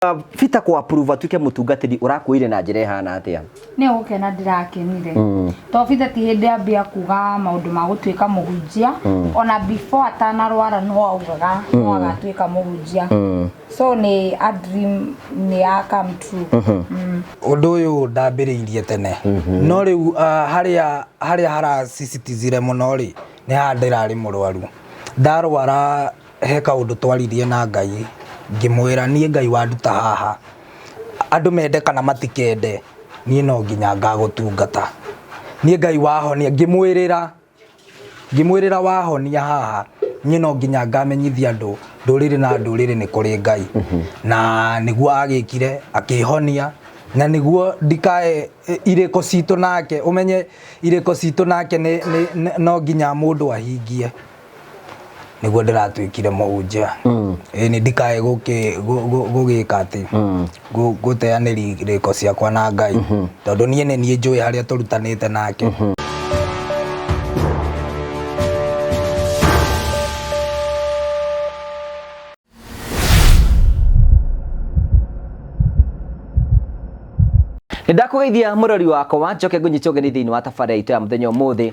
Peter kũ approve atuĩke mũtungatĩri ũrakuire na njĩra ĩhana atĩa? Nĩ gũkena ndĩrakenire to Peter ti hĩndĩ ambia kuga maũndũ ma gũtuĩka mũhunjia. Ona before atanarwara no augaga no agatuĩka mũhunjia, so nĩ a dream nĩ ya come true. Ũndũ ũyũ ndambĩrĩirie tene, no rĩu harĩa harasisitizire mũno rĩ, nĩ haha ndĩrarĩ mũrwaru. Ndarwara he kaũndũ twaririe na Ngai, ngĩmwĩra niĩ Ngai wanduta haha, andũ mende kana matikende, niĩ no nginya ngagũtungata. Niĩ Ngai wahonia, ngĩmwĩrĩra wahonia haha, niĩ no nginya ngamenyithia andũ ndũrĩrĩ na ndũrĩrĩ nĩ kũrĩ Ngai. Na nĩguo agĩkire akĩhonia, na nĩguo ndikae irĩko citũ nake, ũmenye irĩko citũ nake nĩ no nginya mũndũ ahingie. Nĩguo ndĩratuĩkire mũhunjia. Ĩĩ nĩ ndikae gũgĩka atĩ gũteanĩria irĩko ciakwa na Ngai, tondũ niĩ nĩ niĩ njũĩ harĩa tũrutanĩte nake. Nĩ ndakũgeithia mũrori wakwa, njoke ngũnyite ũgeni thĩinĩ wa tabarĩra itũ ya mũthenya ũmũthĩ.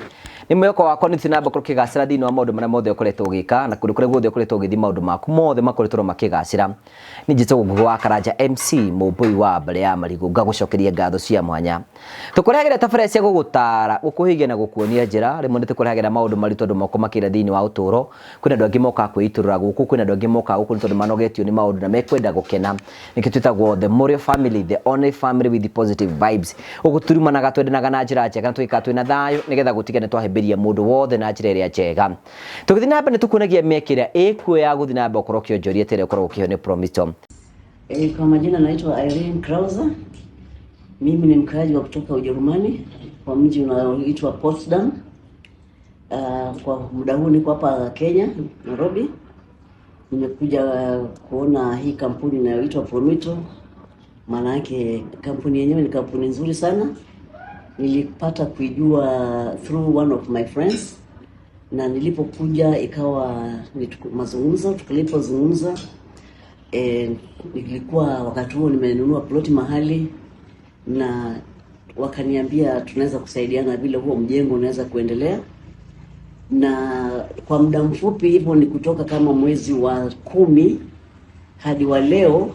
Nĩ mwĩhoko wakwa nĩ na mbere ũkĩgacĩra thĩinĩ wa maũndũ marĩa mothe ũkoretwo ũgĩka, na kũndũ kũrĩa guothe ũkoretwo ũgĩthiĩ maũndũ maku mothe makoretwo makĩgacĩra. Nĩ njĩtagwo Ngugi wa Karanja MC Mũmbũi wa mbere ya marigũ, ngagũcokeria ngatho cia mwanya. Tũkũrehagĩra tabarĩra cia gũgũtara, gũkũhigia na gũkuonia njĩra. Rĩmwe nĩ tũkũrehagĩra maũndũ maritũ andũ moko makĩra thĩinĩ wa ũtũũro. Kwĩna andũ angĩ mokaga kwĩitũrũra gũkũ, kwĩna andũ angĩ mokaga gũkũ nĩ tondũ manogetio nĩ maũndũ na mekwenda gũkena. Nĩkĩo twĩtagwo the Morio family, the only family with the positive vibes. Gũkũ turumanaga, twendanaga na njĩra njega na tũgĩikara twĩna thayũ nĩgetha gũtige nĩ twahĩmbĩria mũndũ wothe na njĩra ĩrĩa njega. Tũgĩthiĩ na mbere nĩ tũkuonagia mĩeke ĩrĩa ĩkuo ya gũthiĩ na mbere gũkorwo ũkĩonjoria ta ĩrĩa ũkoragwo ũkĩheo nĩ Promito. Kwa majina naitwa Irene Krauser. Mimi ni mkaaji wa kutoka Ujerumani kwa mji unaoitwa Potsdam. Kwa muda huu niko hapa Kenya, Nairobi. Nimekuja kuona hii kampuni inayoitwa Promito. Maana yake kampuni yenyewe ni kampuni nzuri sana. Nilipata kuijua through one of my friends, na nilipokuja ikawa ni mazungumzo. Tulipozungumza, nilikuwa wakati huo nimenunua ploti mahali na wakaniambia tunaweza kusaidiana vile huo mjengo unaweza kuendelea, na kwa muda mfupi hivyo ni kutoka kama mwezi wa 10 hadi wa leo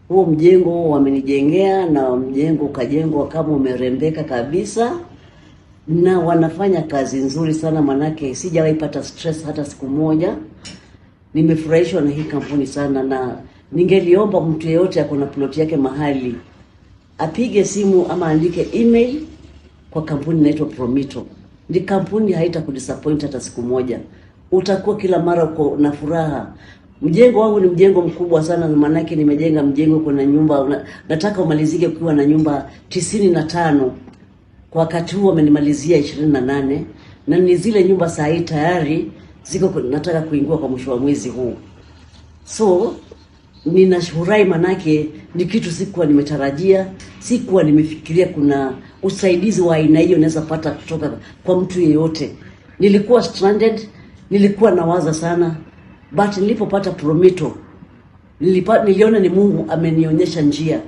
huo mjengo wamenijengea, na mjengo ukajengwa kama umerembeka kabisa, na wanafanya kazi nzuri sana, manake sijawahi pata stress hata siku moja. Nimefurahishwa na hii kampuni sana, na ningeliomba mtu yeyote ako na plot yake mahali apige simu ama aandike email kwa kampuni inaitwa Promito. Ni kampuni haita kudisappoint hata siku moja. Utakuwa kila mara uko na furaha. Mjengo wangu ni mjengo mkubwa sana, maanake nimejenga mjengo kuna nyumba nataka umalizike ukiwa na nyumba 95. Kwa wakati huu wamenimalizia 28, na ni zile nyumba saa hii tayari ziko nataka kuingua kwa mwisho wa mwezi huu. So ninafurahi manake ni kitu sikuwa nimetarajia, sikuwa nimefikiria kuna usaidizi wa aina hiyo naweza pata kutoka kwa mtu yeyote. Nilikuwa stranded, nilikuwa nawaza sana, but nilipopata Promito niliona ni Mungu amenionyesha njia,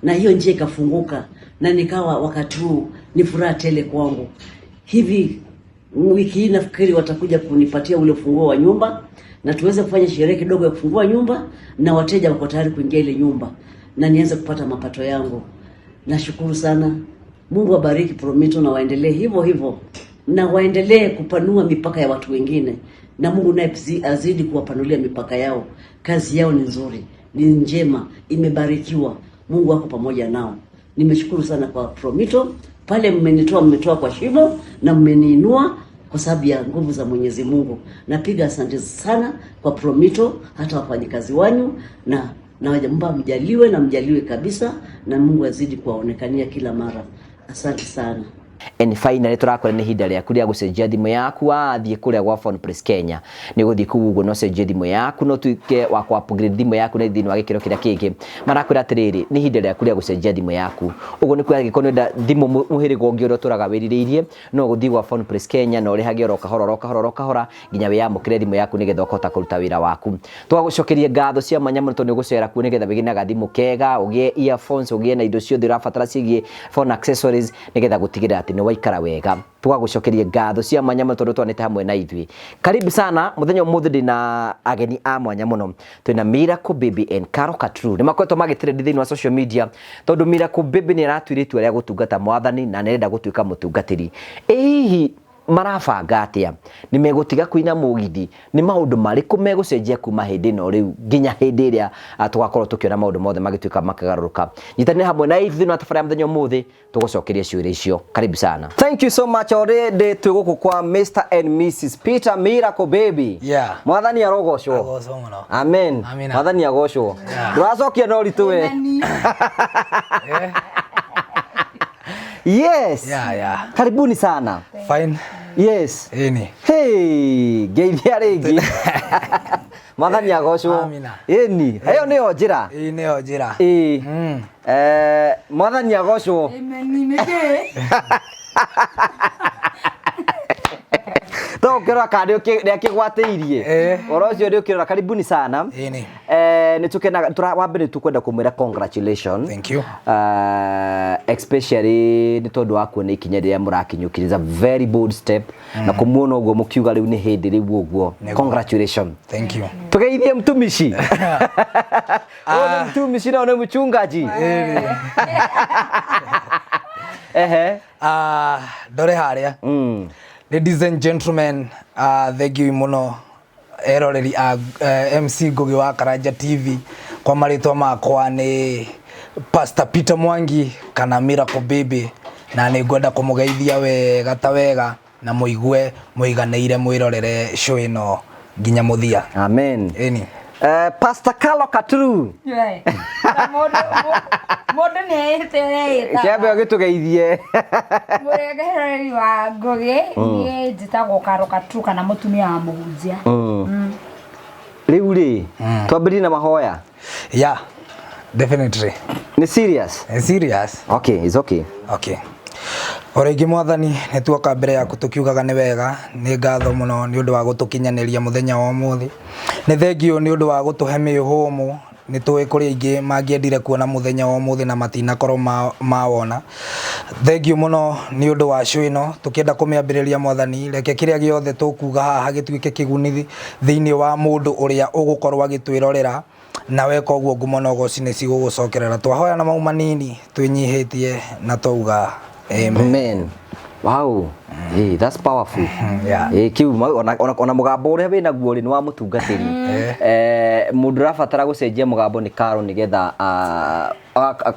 na hiyo njia ikafunguka, na nikawa wakati huu ni furaha tele kwangu. Hivi wiki hii nafikiri watakuja kunipatia ule ufunguo wa nyumba na tuweze kufanya sherehe kidogo ya kufungua nyumba, na wateja wako tayari kuingia ile nyumba na nianze kupata mapato yangu. Nashukuru sana. Mungu abariki Promito na waendelee hivyo hivyo, na waendelee kupanua mipaka ya watu wengine, na Mungu naye azidi kuwapanulia mipaka yao. Kazi yao ni nzuri, ni njema, imebarikiwa. Mungu ako pamoja nao. Nimeshukuru sana kwa Promito. Pale mmenitoa, mmetoa kwa shimo na mmeniinua kwa sababu ya nguvu za Mwenyezi Mungu. Napiga asante sana kwa Promito, hata wafanyikazi wanyu, na naomba mjaliwe na mjaliwe kabisa, na Mungu azidi kuwaonekania kila mara. Asante sana. And finally tũrakwĩra nĩ ihinda rĩaku rĩa gũcenjia thimũ yaku. Wathiĩ kũrĩa gwa Phone Place Kenya nĩ ũgũthiĩ kũu ũguo na ũcenjie thimũ yaku na ũtuĩke wa kũ upgrade thimũ yaku na thĩinĩ wa gĩkĩro kĩrĩa kĩngĩ. Marakwĩra atĩrĩrĩ, nĩ ihinda rĩaku rĩa gũcenjia thimũ yaku. Ũguo nĩ kuga angĩkorwo nĩ ũrenda thimũ mũhĩrĩga ũngĩ ũrĩa ũtũraga wĩrirĩirie, no ũgũthiĩ gwa Phone Place Kenya na ũrĩhage oro kahora oro kahora oro kahora nginya wĩyamũkĩre thimũ yaku nĩgetha ũkahota kũruta wĩra waku. Tũgagũcokeria ngatho cia mwanya mũno tondũ nĩ ũgũcera kuo nĩgetha wĩgĩre na gathimũ kega, ũgĩe earphones, ũgĩe na indo ciothe ũrabatara ciĩgiĩ phone accessories nĩgetha gũtigĩrĩra atĩ nĩ waikara wega. Tũgagũcokeria ngatho cia mwanya mũno tondũ twanĩte hamwe na ithuĩ. Karibu sana mũthenya ũmũthĩ ndĩna ageni a mwanya mũno. Twĩna Miracle Baby and Carol Katru. Nĩ makoretwo magĩtrend thĩinĩ wa social media tondũ Miracle Baby nĩ aratuire itua rĩa gũtungata mwathani na nĩ arenda gũtuĩka mũtungatĩri. Ĩ hihi marabanga atĩa? Nĩ megũtiga kũina mũgithi? Nĩ maũndũ marĩkũ megũcenjia kuma hĩndĩ ĩno rĩu nginya hĩndĩ ĩrĩa tũgakorwo tũkĩona maũndũ mothe magĩtuĩka makĩgarũrũka? Nyitanĩra hamwe na ithuĩ na tabarĩra ya mũthenya ũmũthĩ tũgũcokeria ciũria icio. Karibu sana. Thank you so much. Already twĩ gũkũ kwa Mr and Mrs Peter Miracle Baby. Yeah. Mwathani arogocwo. Agocwo mũno. Amen. Amina. Mwathani agocwo. Yeah. Ndũracokia na ũritũ we. Eh? Yes. Yeah. Karibuni sana. Fine. Yes. Ĩni. Hey, ngeithia rĩngĩ. Mwathani agocwo. Amina. Ĩni, ĩyo nĩyo njĩra. Ĩĩ nĩyo njĩra. Ĩĩ. Mm. Mwathani agocwo. Amen, nĩkĩ? To ũkĩrora kana nĩ akĩgwatĩirie. Eh. Ũhoro ũcio nĩ ũkĩrora. Karibuni sana. Ĩni. Nĩ tũkenaga wa mbere tũkwenda kũmwĩra congratulations. Thank you. Especially nĩ tondũ wa kuona ikinya rĩrĩa mũrakinyũkirie. It's a very bold step. Na kũmuona ũguo mũkiuga rĩu nĩ hĩndĩ rĩu ũguo. Nĩguo. Congratulations. Thank you. Tugeithie mtumishi. Huyu ni mtumishi na ni mchungaji. Ehe. Ndore harĩa. Ladies and gentlemen, thank you mũno eroreri a MC Ngugi wa Karanja TV. Kwa marĩtwa makwa nĩ Pastor Peter Mwangi kana Miracle Baby, na nĩ ngwenda kũmũgeithia wega ta wega na mũigue mũiganĩire mwĩrorere show ĩno nginya mũthia. Amen. Ĩni. Pastor Carlo Katru. We. Ta mũndũ nĩ ehĩte ũrĩa Kĩambe ũgĩtũgeithie. Mũregereri wa Ngugi, niĩ njĩtagwo Carol Katru kana mũtumia wa mũhunjia. Rĩu rĩ, twambĩrĩrie na mahoya. Yeah, definitely. Nĩ serious? Serious. Okay, it's okay. Okay. O rĩngĩ mwathani nĩ tuoka mbere yaku tũkiugaga nĩ wega, nĩ ngatho mũno nĩ ũndũ wa gũtũkinyanĩria mũthenya wa ũmũthĩ. Nĩ thengio nĩ ũndũ wa gũtũhe mĩhũmũ, nĩ tũĩ kũrĩ aingĩ mangĩendire kuona mũthenya wa ũmũthĩ na matinakorwo mawona. Thengio mũno nĩ ũndũ wa show ĩno, tũkĩenda kũmĩambĩrĩria mwathani, reke kĩrĩa gĩothe tũkuga haha gĩtuĩke kĩguni thĩinĩ wa mũndũ ũrĩa ũgũkorwo agĩtwĩrorera, na weka ũguo ngumo na ũgoci nĩ cigũgũcokerera. Twahoya na mau manini twĩnyihĩtie na twauga amen. Amen. Wow. Hey, that's powerful. Yeah. Kiu ona mũgambo ũrĩa wĩna guo rĩ nĩ wa mũtungatĩri. Mũndũ ũrabatara gũcenjia mũgambo nĩ Karo nĩgetha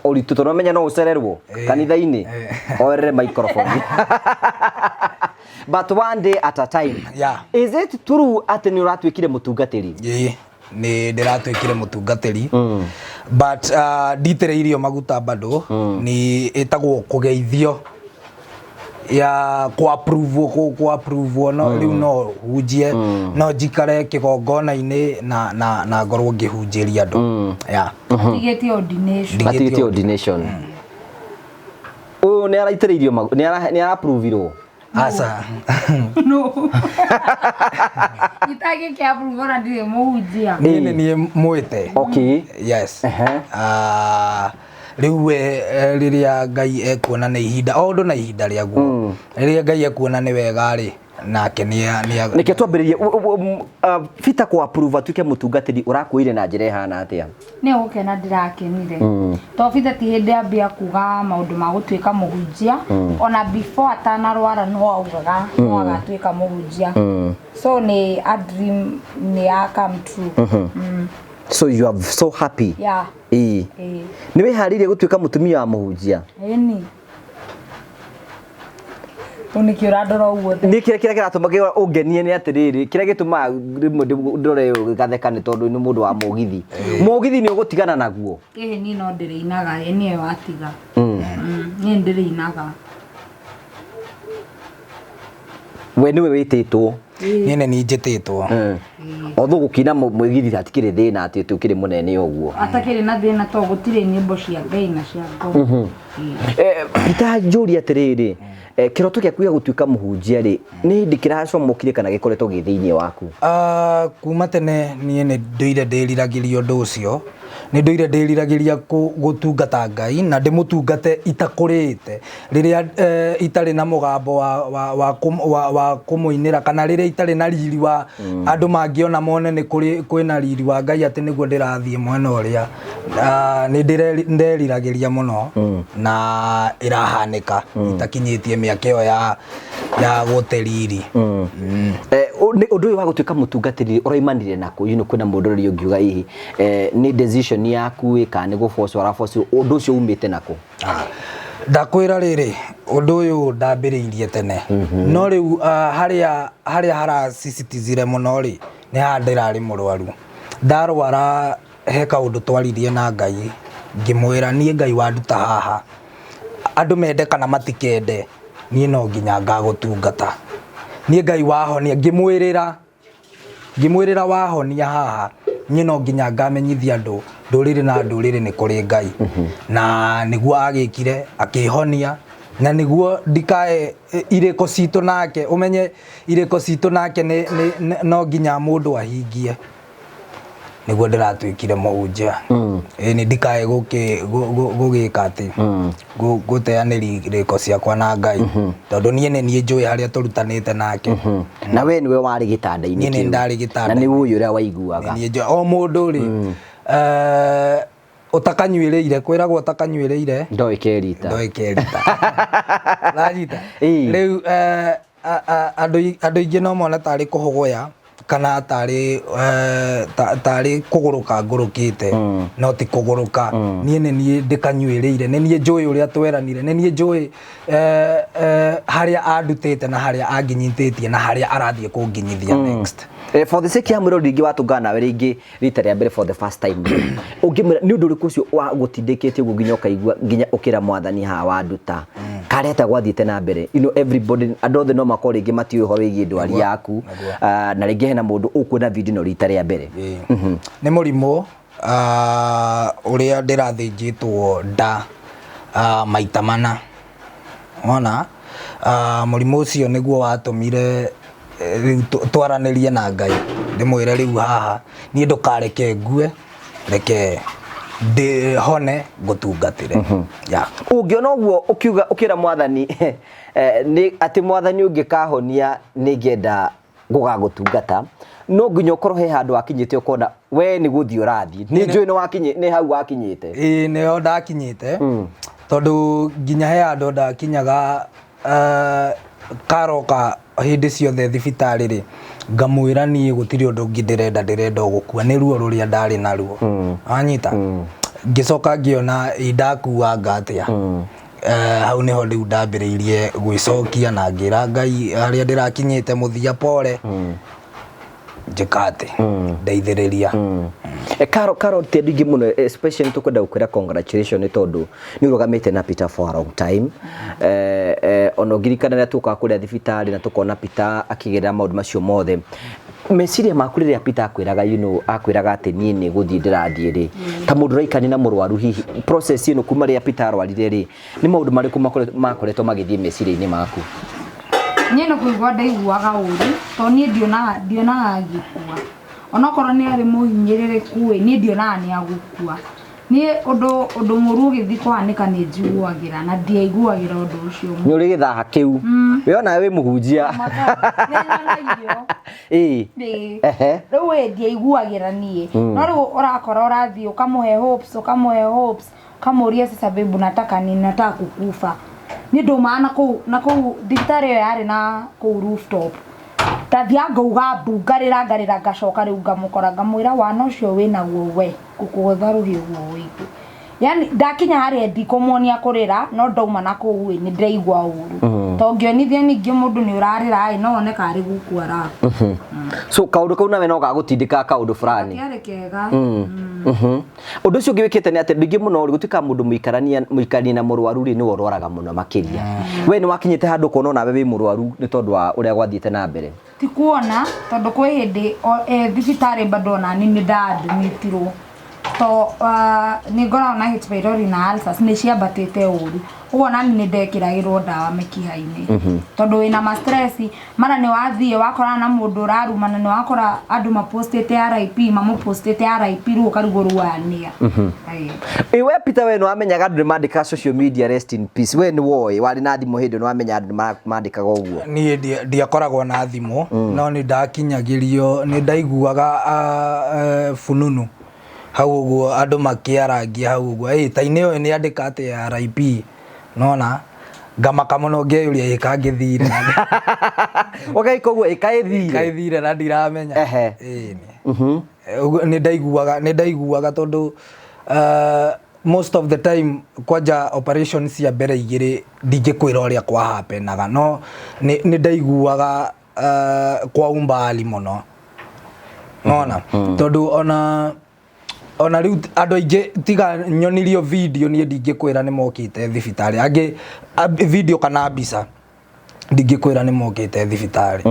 ũritũ tondũ amenya no ũcererwo kanitha-inĩ oerere microphone. But one day at a time. Yeah. Is it true atĩ nĩ ũratuĩkire mũtungatĩri? Ĩĩ, nĩ ndĩratuĩkire mũtungatĩri. But nditĩrĩirio maguta bado, nĩ ĩtagwo kũgeithio ya ku approve no rĩu no hunjie, no njikare kĩgongona-inĩ na ngorwo ngĩhunjĩria andũ. Yeah. Atigĩtie ordination. Atigĩtie ordination. Ũyũ nĩ araitĩrĩirio nĩ ara-approvirwo? Asa. No. Itagĩkĩ approve ona ndirĩ mũhunjia. Niĩ nĩ niĩ mwĩte. Okay. Yes. Ehe. Rĩu we rĩrĩa Ngai ekuona nĩ ihinda, o ũndũ na ihinda rĩaguo. Rĩrĩa Ngai ekuona nĩ wega rĩ, nake nĩ Nĩkĩo twambĩrĩrie Peter kũ approve atuĩke mũtungatĩri ũrakuire na njĩra ĩhana atĩa? Nĩ gũkena ndĩrakenire. To Peter ti hĩndĩ ambia kuga maũndũ ma gũtuĩka mũhunjia, ona before atanarwara no augaga no agatuĩka mũhunjia. So nĩ a dream nĩ ya come true. So you are so happy. Yeah. Ĩĩ. Ĩĩ. Nĩ wĩharĩirie gũtuĩka mũtumia wa mũhunjia? Ĩni. Rĩu nĩkĩ ũrandora ũguo? Nĩ kĩrĩa kĩrĩa kĩratũma ũngenie nĩ atĩrĩrĩ, kĩrĩa gĩtũmaga rĩmwe ndore gatheka nĩ tondũ nĩ mũndũ wa mũgithi. Mũgithi nĩ ũgũtigana naguo. Ĩĩ niĩ no ndĩrĩinaga, ĩ nĩwe watiga. Niĩ ndĩrĩinaga. We nĩwe wĩtĩtwo. Niĩ nĩ niĩ njĩtĩtwo. Although gũkina mwĩgithi hatikĩrĩ thĩna atĩ tũkĩrĩ mũnene ũguo. Atakĩrĩ na thĩna to gũtirĩ nyĩmbo cia Ngai na cia ngoma. Peter, njũria atĩrĩrĩ, kĩroto gĩaku gĩa gũtuĩka mũhunjia rĩ, nĩ hĩndĩ kĩracomokire kana gĩkoretwo gĩ thĩinĩ waku? Kuma tene niĩ nĩ ndũire ndĩriragĩria ũndũ ũcio, nĩ ndũire ndĩriragĩria gũtungata Ngai na ndĩmũtungate itakũrĩte, rĩrĩa itarĩ na mũgambo wa kũmũinĩra, kana rĩrĩa itarĩ na riri wa andũ mangĩona mone nĩ kũrĩ kwĩna riri wa Ngai atĩ nĩguo ndĩrathiĩ mwena ũrĩa. Nĩ nderiragĩria mũno na ĩrahanĩka itakinyĩtie mĩaka ĩyo ya gũte riri. Ũndũ ũyũ wa gũtuĩka mũtungatĩri ũraimanire nakũ? You know, kwĩna mũndũ ũrĩa ũngiuga hihi nĩ decision yaku ĩ kana nĩ gũbocwo ũrabocwo, ũndũ ũcio umĩte nakũ? Ndakwĩra rĩrĩ, ũndũ ũyũ ndambĩrĩirie tene, no rĩu harĩa harasisitizire mũno rĩ, nĩ haha ndĩrarĩ mũrwaru. Ndarwara he kaũndũ twaririe na Ngai, ngĩmwĩra niĩ Ngai wanduta haha, andũ mende kana matikende, niĩ no nginya ngagũtungata. Niĩ Ngai wahonia, ngĩmwĩrĩra wahonia haha, niĩ no nginya ngamenyithia andũ ndũrĩrĩ na ndũrĩrĩ nĩ kũrĩ Ngai. Na nĩguo agĩkire, akĩhonia, na nĩguo ndikae irĩko citũ nake, ũmenye irĩko citũ nake nĩ no nginya mũndũ ahingie. Nĩguo ndĩratuĩkire mũhunjia. Ĩĩ nĩ ndikae gũgĩka atĩ gũteanĩria irĩko ciakwa na Ngai, tondũ niĩ nĩ niĩ njũĩ harĩa tũrutanĩte nake. Na we nĩwe warĩ gĩtanda-inĩ Niĩ nĩ kĩu. ndarĩ gĩtanda-inĩ. Na nĩ ũĩ ũrĩa waiguaga. Nĩ niĩ njũĩ. O mũndũ rĩ, ũtakanyuĩrĩire, kwĩragwo ũtakanyuĩrĩire ndoĩ kerita. Ndoĩ kerita. Ũranyita? Ĩĩ. Rĩu andũ aingĩ no mone tarĩ kũhũgũya kana tarĩ kũgũrũka ngũrũkĩte, no ti kũgũrũka. Niĩ nĩ niĩ ndĩkanyuĩrĩire, nĩ niĩ njũĩ ũrĩa tweranire, nĩ niĩ njũĩ harĩa andutĩte na harĩa anginyitĩtie na harĩa arathiĩ kũnginyithia next. For the sake ya mwĩrori rĩngĩ watũngana nawe rĩngĩ rita rĩa mbere for the first time, ũngĩmwĩra nĩ ũndũ ũrĩkũ ũcio wa gũtindĩkĩte ũguo nginya ũkaigua nginya ũkĩra mwathani haha wanduta karĩa ta gwathiĩte na mbere? You know, everybody, andũ othe no makorwo rĩngĩ matiũĩ ũhoro wĩgiĩ ndwari yaku, na rĩngĩ hena mũndũ ũkuona video ĩno rita rĩa mbere. Nĩ mũrimũ ũrĩa ndĩrathĩnjĩtwo nda maita mana. Wona, mũrimũ ũcio nĩguo watũmire rĩu twaranĩrie na Ngai, ndĩmwĩre rĩu haha niĩ ndũkareke ngue, reke ndĩhone ngũtungatĩre. Yeah. Ũngĩona ũguo ũkiuga ũkĩra mwathani nĩ atĩ mwathani ũngĩkahonia nĩ ngĩenda gũgagũtungata, no nginya ũkorwo he handũ wakinyĩte ũkona we nĩ gũthiĩ ũrathiĩ, nĩ njũĩ nĩ hau wakinyĩte. Ĩĩ, nĩho ndakinyĩte, tondũ nginya he handũ ndakinyaga karoka hĩndĩ ciothe thibitarĩ rĩ, ngamwĩra niĩ gũtirĩ ũndũ ũngĩ ndĩrenda, ndĩrenda o gũkua nĩ ruo rũrĩa ndarĩ naruo. Wanyita? Ngĩcoka ngĩona ĩ ndakua anga atĩa. Hau nĩho rĩu ndambĩrĩirie gwĩcokia na ngĩra Ngai harĩa ndĩrakinyĩte mũthia pore, njĩka atĩ ndeithĩrĩria. Karo, ti andũ aingĩ mũno, especially tũkwenda gũkwĩra congratulations nĩ tondũ nĩ ũrũgamĩte na Peter for a long time. Ona ũngĩririkana rĩrĩa tũkaga kũrĩa thibitarĩ na tũkona Peter akĩgerera maũndũ macio mothe, meciria maku rĩrĩa Peter akwĩraga, you know, akwĩraga atĩ niĩ nĩ gũthiĩ ndĩrathiĩ rĩ, ta mũndũ ũraikania na mũrwaru, hihi process ĩno kuma rĩrĩa Peter arwarire rĩ, nĩ maũndũ marĩkũ makoretwo magĩthiĩ meciria-inĩ maku? Niĩ nĩ kũigua ndaiguaga ũru, tondũ niĩ ndionaga agĩkua, onokorwo nĩ arĩ mũhinyĩrĩrĩku ĩ, niĩ ndionaga nĩ agũkua. Niĩ ũndũ mũru ũgĩthiĩ kũhanĩka nĩ njiguagĩra, na ndiaiguagĩra ũndũ ũcio. Nĩ ũrĩ gĩthaha kĩu we onawe wĩ mũhunjia. Nĩ nyonagio. Ĩĩ. Ĩĩ. Rĩu ĩ ndiaiguagĩra niĩ, no rĩu ũrakora ũrathiĩ ũkamũhe hopes, ũkamũhe hopes, ũkamũria sasa babe unataka nini? Nataka kukufa. Niĩ ndaumaga na kũu thibitarĩ ĩyo yarĩ na kũu rooftop, ndathiaga ngauga mbu, ngarĩra ngarĩra, ngacoka rĩu ngamũkora ngamwĩra wana ũcio wĩnaguo we ngũkũgũtha rũhiũ ũguo ũigue. Yani ndakinya harĩa ndikũmuonia kũrĩra no ndauma na kũu ĩ nĩ ndĩraigua ũru. To ngĩonithia ningĩ mũndũ nĩ ũrarĩra ĩ no one karĩ gũkua arakua. So kaũndũ kau nawe no gagũtindĩka kaũndũ fulani. Gatiarĩ kega. Ũndũ ũcio ũngĩ wĩkĩte nĩ atĩ andũ aingĩ mũno rĩ gũtuĩka mũndũ mũikarania mũikarania na mũrwaru rĩ nĩwe ũrwaraga mũno makĩria. We nĩ wakinyĩte handũ ũkona onawe wĩ mũrwaru nĩ tondũ wa ũrĩa gwathiĩte na mbere? Ti kuona tondũ kwĩ hĩndĩ thibitarĩ bado onani nĩ ndaadmitirwo to nĩ ngoragwo na H pylori na ulcers nĩ ciambatĩte ũru, ũguo nani nĩ ndekĩragĩrwo ndawa mĩkiha-inĩ tondũ wĩna ma stress, mara nĩ wathiĩ wakorana na mũndũ ũrarumana, nĩ wakora andũ mapostĩte RIP, mamũpostĩte RIP, rĩu ũkarigwo rĩu aya nĩa. Ĩ we Peter, we nĩ wamenyaga andũ nĩ mandĩkaga social media "Rest in peace"? We nĩ woĩ warĩ na thimũ hĩndĩ ĩyo, nĩ wamenya andũ nĩ mandĩkaga ũguo? Niĩ ndiakoragwo na thimũ, no nĩ ndakinyagĩrio, nĩ ndaiguaga fununu hau ũguo, andũ makĩarangia hau ũguo, ĩ ta inĩ ũyũ nĩ andĩka atĩ RIP, nona ngamaka mũno, ngeyũria ĩ kangĩthire. Ũgaika ũguo ĩkaĩthire. Kaĩthire na ndiramenya. Ĩni. Ũguo nĩ ndaiguaga tondũ most of the time, kwanja operation cia mbere igĩrĩ, ndingĩkwĩra ũrĩa kwa happenaga, no nĩ ndaiguaga kwa umbali mũno, nona tondũ ona rĩu andũ aingĩ tiga nyonirio video, niĩ ndingĩkwĩra nĩ mokĩte thibitarĩ, angĩ video kana mbica, ndingĩkwĩra nĩ mokĩte thibitarĩ.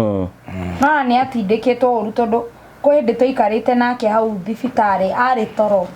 Nona nĩ atindĩkĩtwo ũru tondũ kwĩ hĩndĩ tũikarĩte nake hau thibitarĩ arĩ toro,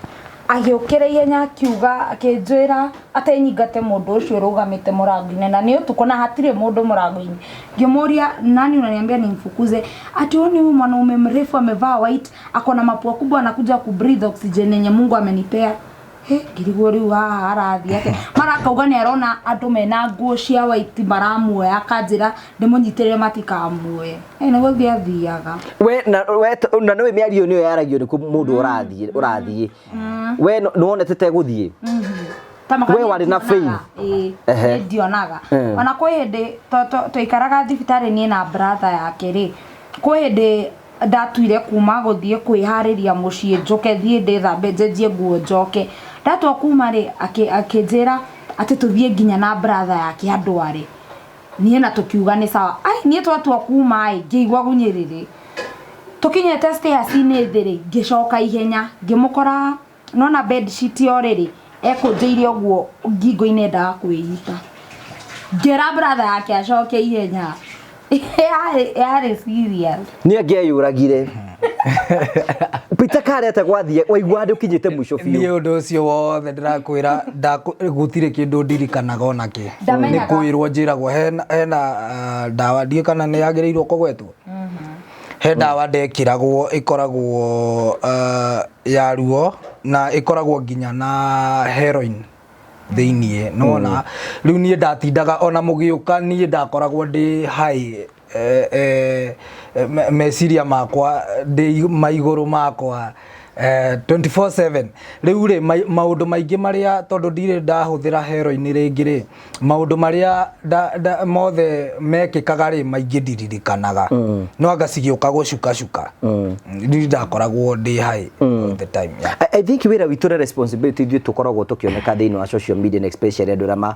agĩũkĩra ihenya akiuga, akĩnjĩra atĩ nyingate mũndũ ũcio ũrũgamĩte mũrango-inĩ, na nĩ ũtukũ na hatirĩ mũndũ mũrango-inĩ. Ngĩmũria, "Nani unaniambia nimfukuze?" Ati huyu ni huyu mwanaume mrefu amevaa white, ako na mapua kubwa, anakuja kubreathe oxygen yenye Mungu amenipea. He, ngĩrigwo rĩu haha arathiĩ atĩa. Mara akauga nĩ arona andũ mena nguo cia white maramuoya, akanjĩra ndĩmũnyitĩrĩre matikamuoye. Nĩ gũthiĩ athiaga. We na we na nĩwe mĩario nĩyo yaragio nĩ mũndũ ũrathiĩ, we nĩ wonete te gũthiĩ? Ta maka We warĩ na faith? Ĩĩ, niĩ ndionaga. Ona kwĩ hĩndĩ twaikaraga thibitarĩ niĩ na brother yake rĩ, kwĩ hĩndĩ ndatuire kuma gũthiĩ kwĩharĩria mũciĩ, njũke thiĩ ndĩthambe, njenjie nguo, njoke. Ndatua kuma rĩ, akĩnjĩra atĩ tũthiĩ nginya na brother yake andware niĩ, na tũkiuga nĩ sawa. Ai, niĩ twatua kuma ĩ, ngĩigua gunyĩrĩrĩ. Tũkinyĩte stairs-inĩ thĩ rĩ, ngĩcoka ihenya, ngĩmũkora nona bed sheet yo rĩrĩ ekũnjĩire ũguo ngingo-inĩ, endaga kwĩita. Ngĩra brother yake acoke ihenya. Yarĩ serious. Nĩ angĩeyũragire Peter karĩ atĩa gwathiĩ waigua handũ ũkinyĩte mũico biũ? Niĩ ũndũ ũcio wothe ndĩrakwĩra, gũtirĩ kĩndũ ndirikanaga ona kĩ. Nĩ Ndamenyaga. kwĩrwo njĩragwo hena ndawa, ndiũĩ kana nĩ yagĩrĩirwo kũgwetwo, he ndawa ndekĩragwo ĩkoragwo ya ruo na ĩkoragwo nginya na heroin thĩiniĩ, nona rĩu niĩ ndatindaga ona mũgĩũka, niĩ ndakoragwo ndĩ high, meciria makwa ndĩ maigũrũ makwa 24/7. Rĩu rĩ, maũndũ maingĩ marĩa, tondũ ndirĩ ndahũthĩra heroin rĩngĩ rĩ, maũndũ marĩa mothe mekĩkaga rĩ, maingĩ ndiririkanaga, no anga cigĩũka gũcukacuka, ndirĩ ndakoragwo ndĩ high all the time, yeah. I think wĩra witũ na responsibility ithuĩ tũkoragwo tũkĩoneka thĩinĩ wa social media, na especially andũ arĩa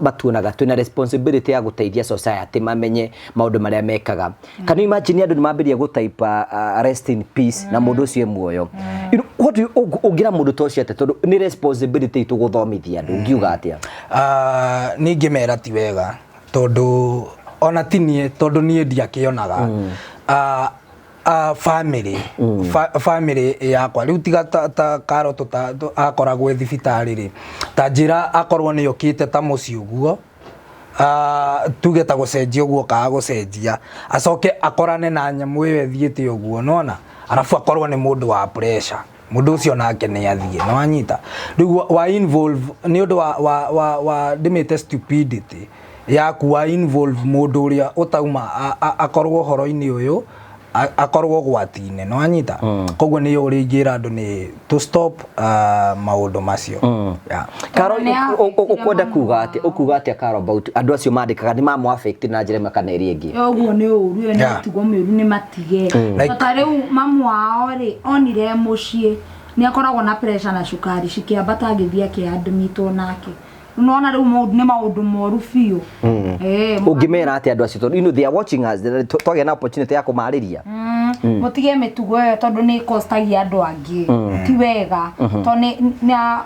matuonaga, twĩna responsibility ya gũteithia society mamenye maũndũ marĩa mekaga. Can you imagine andũ nĩ mambĩrĩria gũtype "Rest in peace" na mũndũ ũcio e muoyo? What do you ũngĩra mũndũ ta ũcio atĩa? Tondũ nĩ responsibility itũ gũthomithia andũ, ũngiuga atĩa? Niĩ ingĩmera ti wega, tondũ ona ti niĩ, tondũ niĩ ndiakĩonaga. Family yakwa rĩu tiga ta karo akoragwo e thibitarĩ rĩ, ta njĩra akorwo nĩ okĩte ta mũciĩ ũguo, tuge ta gũcenjia ũguo, kaga gũcenjia, acoke akorane na nyamũ ĩyo ĩthiĩte ũguo, nona arabu akorwo nĩ mũndũ wa pressure, mũndũ ũcio nake nĩ athiĩ, nĩ wanyita rĩu wa involve nĩ ũndũ wa ndĩmĩte stupidity yaku, wa involve mũndũ ũrĩa ũtauma akorwo ũhoro-inĩ ũyũ, akorwo ũgwati-inĩ, nĩ wanyita? Koguo nĩ ũrĩa ingĩra andũ nĩ to stop maũndũ macio, yeah. Karo, Tondũ nĩ ũkwenda affectire kuga mamu atĩa, ũkuga atĩa Karo about andũ acio mandĩkaga nĩ mamũ affect na njĩra ĩmwe kana ĩrĩa ĩngĩ? Ũguo nĩ ũru, ĩyo nĩ Yeah. mĩtugo mĩũru, nĩ matige. Like- Ta rĩu mamu wao rĩ, onire mũciĩ Nĩ akoragwo na pressure na cukari cikĩambata agĩthiĩ akĩadmitwo nake. Nĩwona rĩu maũndũ nĩ maũndũ moru biũ. Eh, Ũngĩmera atĩa andũ acio tondũ you know they are watching us, twagĩa na opportunity ya kũmarĩria? Mũtige mĩtugo ĩyo tondũ nĩ ĩkostagia andũ angĩ. Ti wega. Tondũ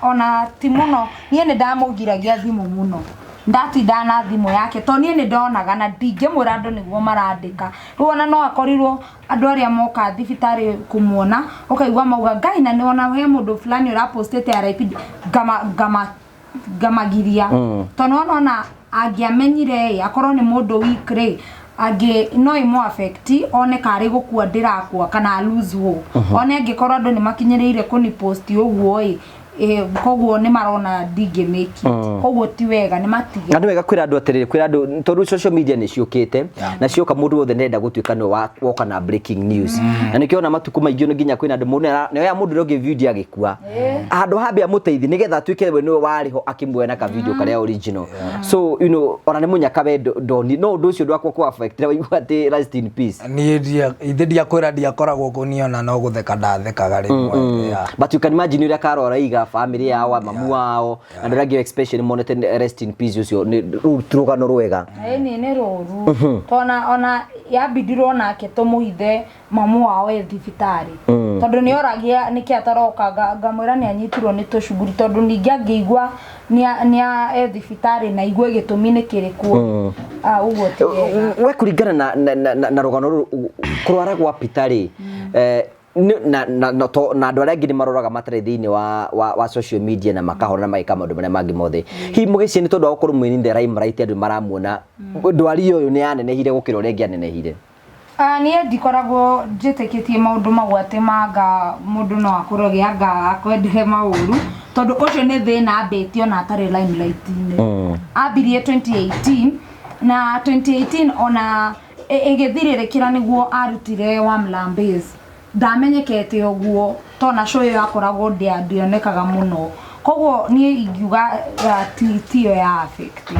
ona ti mũno niĩ nĩ ndamũgiragia thimũ mũno. Ndatindaga na thimũ yake tondũ niĩ nĩ ndonaga na ndingĩmwĩra andũ nĩguo marandĩka. Rĩu ona no akorirwo andũ arĩa moka thibitarĩ kũmuona ũkaigua mauga Ngai na nĩwona he mũndũ fulani ũrapostĩte RIP ngama ngama ngamagiria tondũ nĩwona ona angĩamenyire ĩ akorwo nĩ mũndũ weak rĩ angĩ no ĩmũ affect one karĩ gũkua ndĩrakua kana lose hope one angĩkorwo andũ nĩ makinyĩrĩire kũni post ũguo ĩ koguo nĩ marona ndingĩ make it koguo ti wega nĩ matige. Na nĩ wega kwĩra andũ atĩrĩrĩ, kwĩra andũ tondũ social media nĩ ciũkĩte na cioka mũndũ wothe nĩarenda gũtuĩka nĩwe woka na breaking news, na nĩkĩo ona matukũ maingĩ nĩ nginya kwĩna andũ mũndũ nĩoya mũndũ ũrĩa ũngĩ video agĩkua handũ hambe amũteithie nĩgetha atuĩke we nĩwe warĩ ho akĩmuoya na ka video karĩa original. So you know ona nĩ mũnyaka we ndoni no ũndũ ũcio ndwakwa kũ affect na waigua atĩ rest in peace. Niĩ ithe ndiakwĩra ndiakoragwo kũniona no gũtheka ndathekaga rĩmwe. Yeah. But you can imagine ũrĩa Karo araiga family yao, mamu wao na andũ arĩa angĩ, especially monete rest in peace ũcio nĩ rũu ti rũgano rwega. Ĩni nĩ rũru tona ona yambindirwo nake tũmũhithe mamu wao e thibitarĩ tondũ nĩ oragia nĩkĩ ataroka ngamwĩra nĩ anyitirwo nĩ tũcuguri tondũ ningĩ angĩigua nĩ e thibitarĩ na igue gĩtũmi nĩ kĩrĩkũ. Ah, ũguo ti wega. We kũringana na rũgano rũrũ kũrwara gwa Peter rĩ, na andũ arĩa angĩ nĩ maroraga matarĩ thĩinĩ wa social media na makahona na magĩka maũndũ marĩa mangĩ mothe, hihi mũgĩciria nĩ tondũ wa gũkorwo mwĩ in the limelight andũ maramuona ndwari ũyũ nĩ yanenehire gũkĩra ũrĩa ĩngĩanenehire? Ah, niĩ ndikoragwo njĩtĩkĩtie maũndũ mau atĩ manga mũndũ no akũroge anga akwendere maũru tondũ ũcio nĩ thĩna ambĩtie ona atarĩ limelight-inĩ. Ambirie 2018 na 2018 ona ĩgĩthirĩrĩkĩra nĩguo arutire wa Mlambezi ndamenyekete ũguo tona show ĩyo akoragwo ndĩonekaga mũno koguo niĩ ingiuga tiyo ya affect.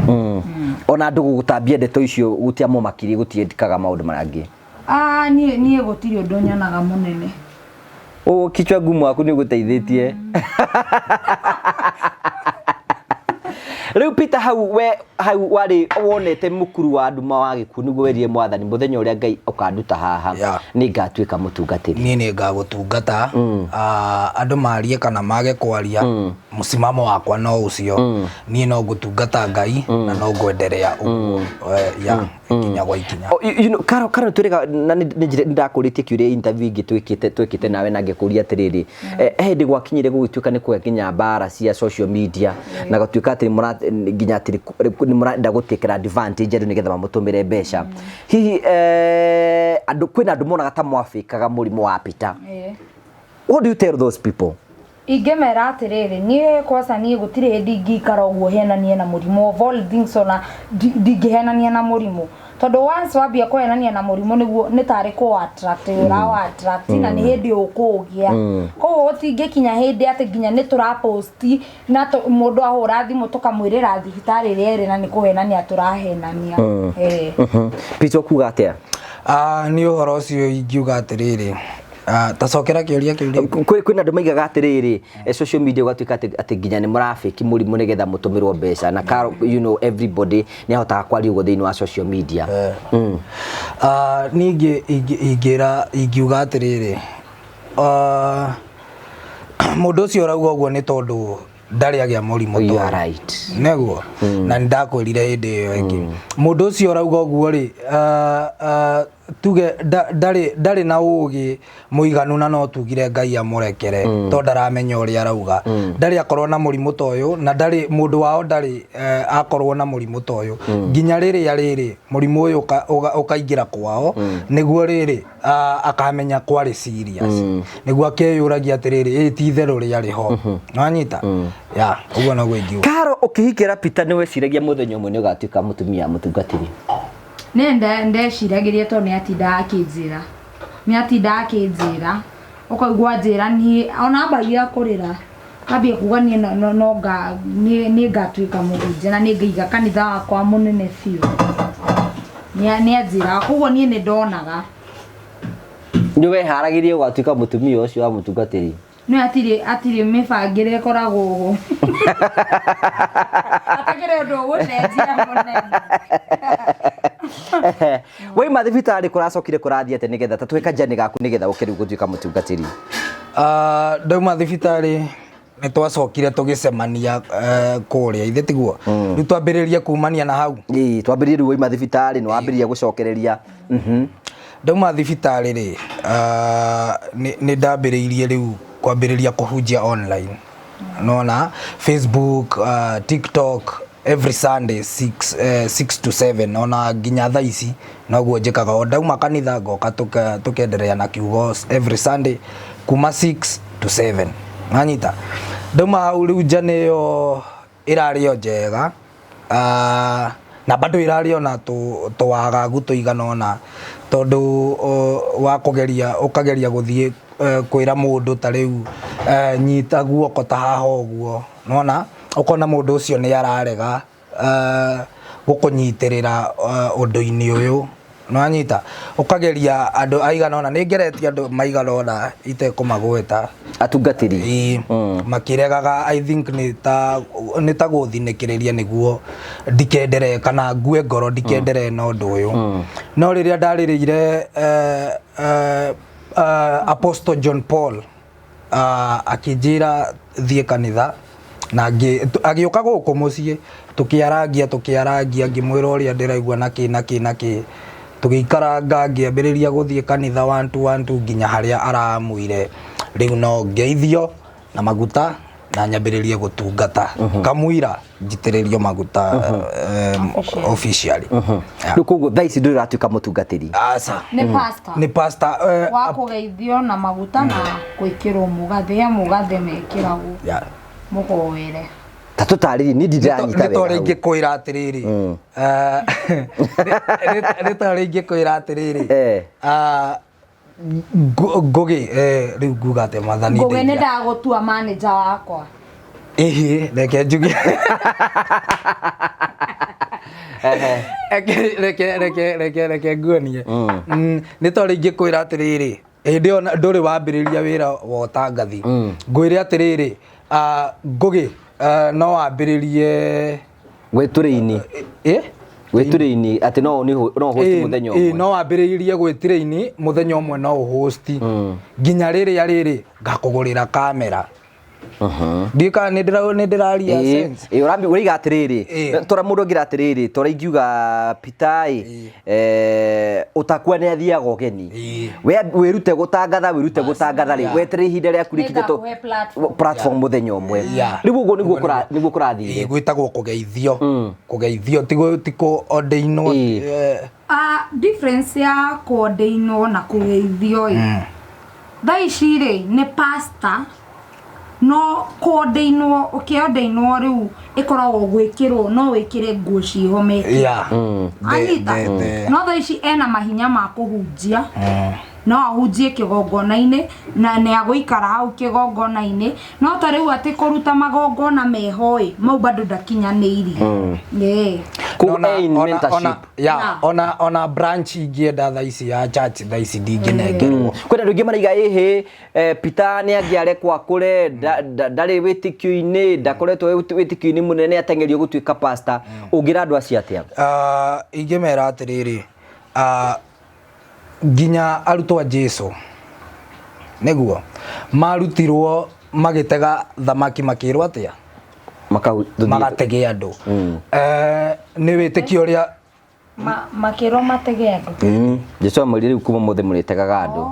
Ona andũ gũgũtambia ndeto icio gũtiamũmakirie gũtiĩkaga maũndũ marĩa angĩ? Ah, niĩ gũtirĩ ũndũ nyonaga mũnene. Ũ kichwa ngumu waku nĩ ũgũteithĩtie. Rĩu Peter hau we hau warĩ wonete mũkuru wa nduma wa gĩkuũ nĩguo werire mwathani mũthenya ũrĩa Ngai ũkanduta haha nĩ ngatuĩka mũtungatĩri. Niĩ nĩ ngagũtungata. Andũ marie kana mage kwaria, mũsimamo wakwa no ũcio, niĩ no ngũtungata Ngai na no ngwenderea ũguo ya ikinya gwa ikinya. Oh, you know, Karo, Karo twĩrĩga na nĩ ndakũrĩtie kĩũria interview ingĩ twĩkĩte nawe na ngĩkũria atĩrĩrĩ, he hĩndĩ gwakinyire gũgĩtuĩka nĩ kũgĩa nginya mbara cia social media na gũtuĩka atĩ nginya atĩ nĩ mũrenda gũtĩkĩra advantage andũ nĩgetha mamũtũmĩre mbeca. Hihi andũ kwĩna andũ monaga ta mwabĩkaga mũrimũ wa Peter. What do you tell those people? Ingĩmera atĩrĩrĩ, niĩ kwaca niĩ gũtirĩ hĩndĩ ingĩikara ũguo henanie na mũrimũ of all things ona ndingĩhenania na mũrimũ tondũ once wambia kũhenania na mũrimũ nĩguo nĩ tarĩ kũ attract ũrawa attract na nĩ hĩndĩ ũkũũgĩa. Koguo gũtingĩkinya hĩndĩ atĩ nginya nĩ tũraposti na mũndũ ahũra thimũ tũkamwĩrĩra thibitarĩ ĩrĩa ĩrĩ na nĩ kũhenania tũrahenania. Peter ũkuga atĩa? Niĩ ũhoro ũcio ingiuga atĩrĩrĩ, ta cokera kĩũria kĩu rĩngĩ. Kwĩna andũ maigaga atĩrĩrĩ, social media ũgatuĩka atĩ nginya nĩ mũrabĩki mũrimũ nĩgetha mũtũmĩrwo mbeca na Karo, you know everybody nĩ ahotaga kwaria ũguo thĩinĩ wa social media. Niĩ ingĩra ingiuga atĩrĩrĩ, mũndũ ũcio ũrauga ũguo nĩ tondũ ndarĩ agĩa mũrimũ You ta are ũyũ. right. Nĩguo na nĩ ndakwĩrire hĩndĩ ĩyo ĩngĩ mũndũ ũcio ũrauga ũguo rĩ, tuge ndarĩ na ũgĩ mũiganu na no tugire Ngai amũrekere tondũ ndaramenya ũrĩa arauga. Ndarĩ akorwo na mũrimũ ta ũyũ na ndarĩ mũndũ wao ndarĩ akorwo na mũrimũ ta ũyũ nginya rĩrĩa rĩrĩ mũrimũ ũyũ ũkaingĩra kwao nĩguo rĩrĩ akamenya kwarĩ serious nĩguo akeyũragia atĩrĩrĩ ĩ ti itherũ rĩarĩ ho nĩwanyita ya ũguo noguo ingiuga. Karo ũkĩhikĩra Peter nĩ weciragia mũthenya ũmwe nĩ ũgatuĩka mũtumia mũtungatĩri? Nĩ ndeciragĩria tondũ nĩ atindaga akĩnjĩra. Nĩ atindaga akĩnjĩra ũkaigua njĩra niĩ ona ambagia kũrĩra ambia kuga niĩ no nga nĩ ngatuĩka mũhunjia na nĩ ngaiga kanitha wakwa mũnene biũ. Nĩ anjĩraga koguo niĩ nĩ ndonaga. Nĩ weharagĩria ũgatuĩka mũtumia ũcio wa mũtungatĩri? Nĩ atirĩ atirĩ mĩbangĩre ĩkoragwo ho. Atakĩrĩ ũndũ ũgũcenjia mũnene. Waima thibitarĩ kũracokire kũrathiĩ atĩa nĩgetha ta twĩka journey gaku nĩgetha ũke rĩu gũtuĩka mũtungatĩri? Ah, ndauma thibitarĩ nĩ twacokire tũgĩcemania kũrĩa ithe tiguo rĩu twambĩrĩrie kumania na hau. Ĩĩ, twambĩrĩrie rĩu waima thibitarĩ nĩ wambĩrĩria gũcokereria. Ndauma thibitarĩ rĩ, nĩ ndambĩrĩirie rĩu kwambĩrĩria kũhunjia online, nona Facebook, TikTok every Sunday 6 to 7, ona nginya thaa ici noguo njĩkaga, o ndauma kanitha ngoka tũkenderea na kiugo every Sunday kuma 6 to 7, nanyita ndauma hau rĩu njana ĩyo ĩrarĩ o njega, na bado ĩrarĩ ona tũwagagu tũigana ũna, tondũ wa kũgeria ũkageria gũthiĩ kwĩra mũndũ ta rĩu nyita guoko ta haha ũguo, nĩwona ũkona mũndũ ũcio nĩ ararega gũkũnyitĩrĩra ũndũ-inĩ ũyũ, nĩwanyita, ũkageria andũ aigana ũna, nĩ ngeretie andũ maigana ũna itekũmagweta. Atungatĩri. Ĩĩ, makĩregaga, I think nĩ ta gũthinĩkĩrĩria nĩguo ndikenderee kana ngue ngoro ndikenderee na ũndũ ũyũ. No rĩrĩa ndarĩrĩire Apostle John Paul akĩnjĩra thiĩ kanitha na agĩũka gũkũ mũciĩ tũkĩarangia tũkĩarangia ngĩmwĩra ũrĩa ndĩraigua na kĩ na kĩ na kĩ, tũgĩikaranga ngĩambĩrĩria gũthiĩ kanitha 1 2 1 2 nginya harĩa aramwire rĩu no ngeithio na maguta na nyambĩrĩrie gũtungata kamũira njitĩrĩrio maguta officially. Yeah. Rĩu koguo thaa ici ndũrĩ ũratuĩka mũtungatĩri? Aca. Nĩ pastor. Nĩ pastor. Wa kũgeithio na maguta na gwĩkĩrwo mũgathĩ, he mũgathĩ mekĩragwo mũhoere. Ta tũtarĩrie, niĩ ndiranyita Nĩ ta ũrĩa wega hau. ingĩkwĩra atĩrĩrĩ, nĩ ta ũrĩa ingĩkwĩra atĩrĩrĩ, Ngũgĩ, rĩu nguga atĩ Mwathani Ngũgĩ nĩ ndeithia. ndagũtua manager wakwa. Ĩhĩ, reke njuge. Reke, reke, reke, reke, reke nguonie. Nĩ ta ũrĩa ingĩkwĩra atĩrĩrĩ, hĩndĩ ĩyo ndũrĩ wambĩrĩria wĩra wa ũtangathi. Ngwĩre atĩrĩrĩ, Ngũgĩ, no wambĩrĩrie Gwĩtũrĩini. Ĩ? Gwĩtũrĩini atĩ no nĩ no host mũthenya ũmwe. No wambĩrĩrie gwĩtĩrĩini mũthenya ũmwe no ũhosti. Nginya rĩrĩa rĩrĩ ngakũgũrĩra kamera. Ndiũĩ kana nĩ ndĩraria sense. Ĩĩ, ũraiga atĩrĩrĩ, tora mũndũ angĩra atĩrĩrĩ, tora ingiuga Peter ĩ, ũtakua nĩ athiaga ũgeni. We wĩrute gũtangatha, wĩrute gũtangatha rĩ, weterere ihinda rĩaku rĩkinye Nĩngakũhe platform. platform mũthenya ũmwe. Rĩu ũguo nĩguo kũrathire. Ĩĩ, gwĩtagwo kũgeithio. Kũgeithio, ti kũ-ordainwo, Difference ya kũ-ordainwo na kũgeithio ĩ. Thaa ici rĩ, nĩ pastor, no kũ-ordainwo, ũkĩ-ordainwo rĩu ĩkoragwo gwĩkĩrwo, no wĩkĩre nguo ciĩho mekĩra. Anyita? No thaa ici ena mahinya ma kũhunjia. No ahunjie kĩgongona-inĩ na nĩ agũikara hau kĩgongona-inĩ, no ta rĩu atĩ kũruta magongona meho ĩ, mau bado ndakinyanĩirie. Koguo in mentorship. Ona branch ingĩenda thaa ici ya church thaa ici ndingĩnengerwo. Kwĩna andũ aingĩ maraiga ĩhĩ, Peter nĩ angĩarekwo akũre, ndarĩ wĩtĩkio-inĩ, ndakoretwo wĩtĩkio-inĩ mũnene, ateng'erio gũtuĩka pastor. Ũngĩra andũ acio atĩa? Ingĩmera atĩrĩrĩ, nginya arutwo a Jesu nĩguo marutirwo magĩtega thamaki makĩrwo atĩa? Magatege andũ. Nĩ wĩtĩkio ũrĩa Makĩrwo matege andũ. Jesu amwĩrire rĩu kuma ũmũthĩ mũrĩtegaga andũ.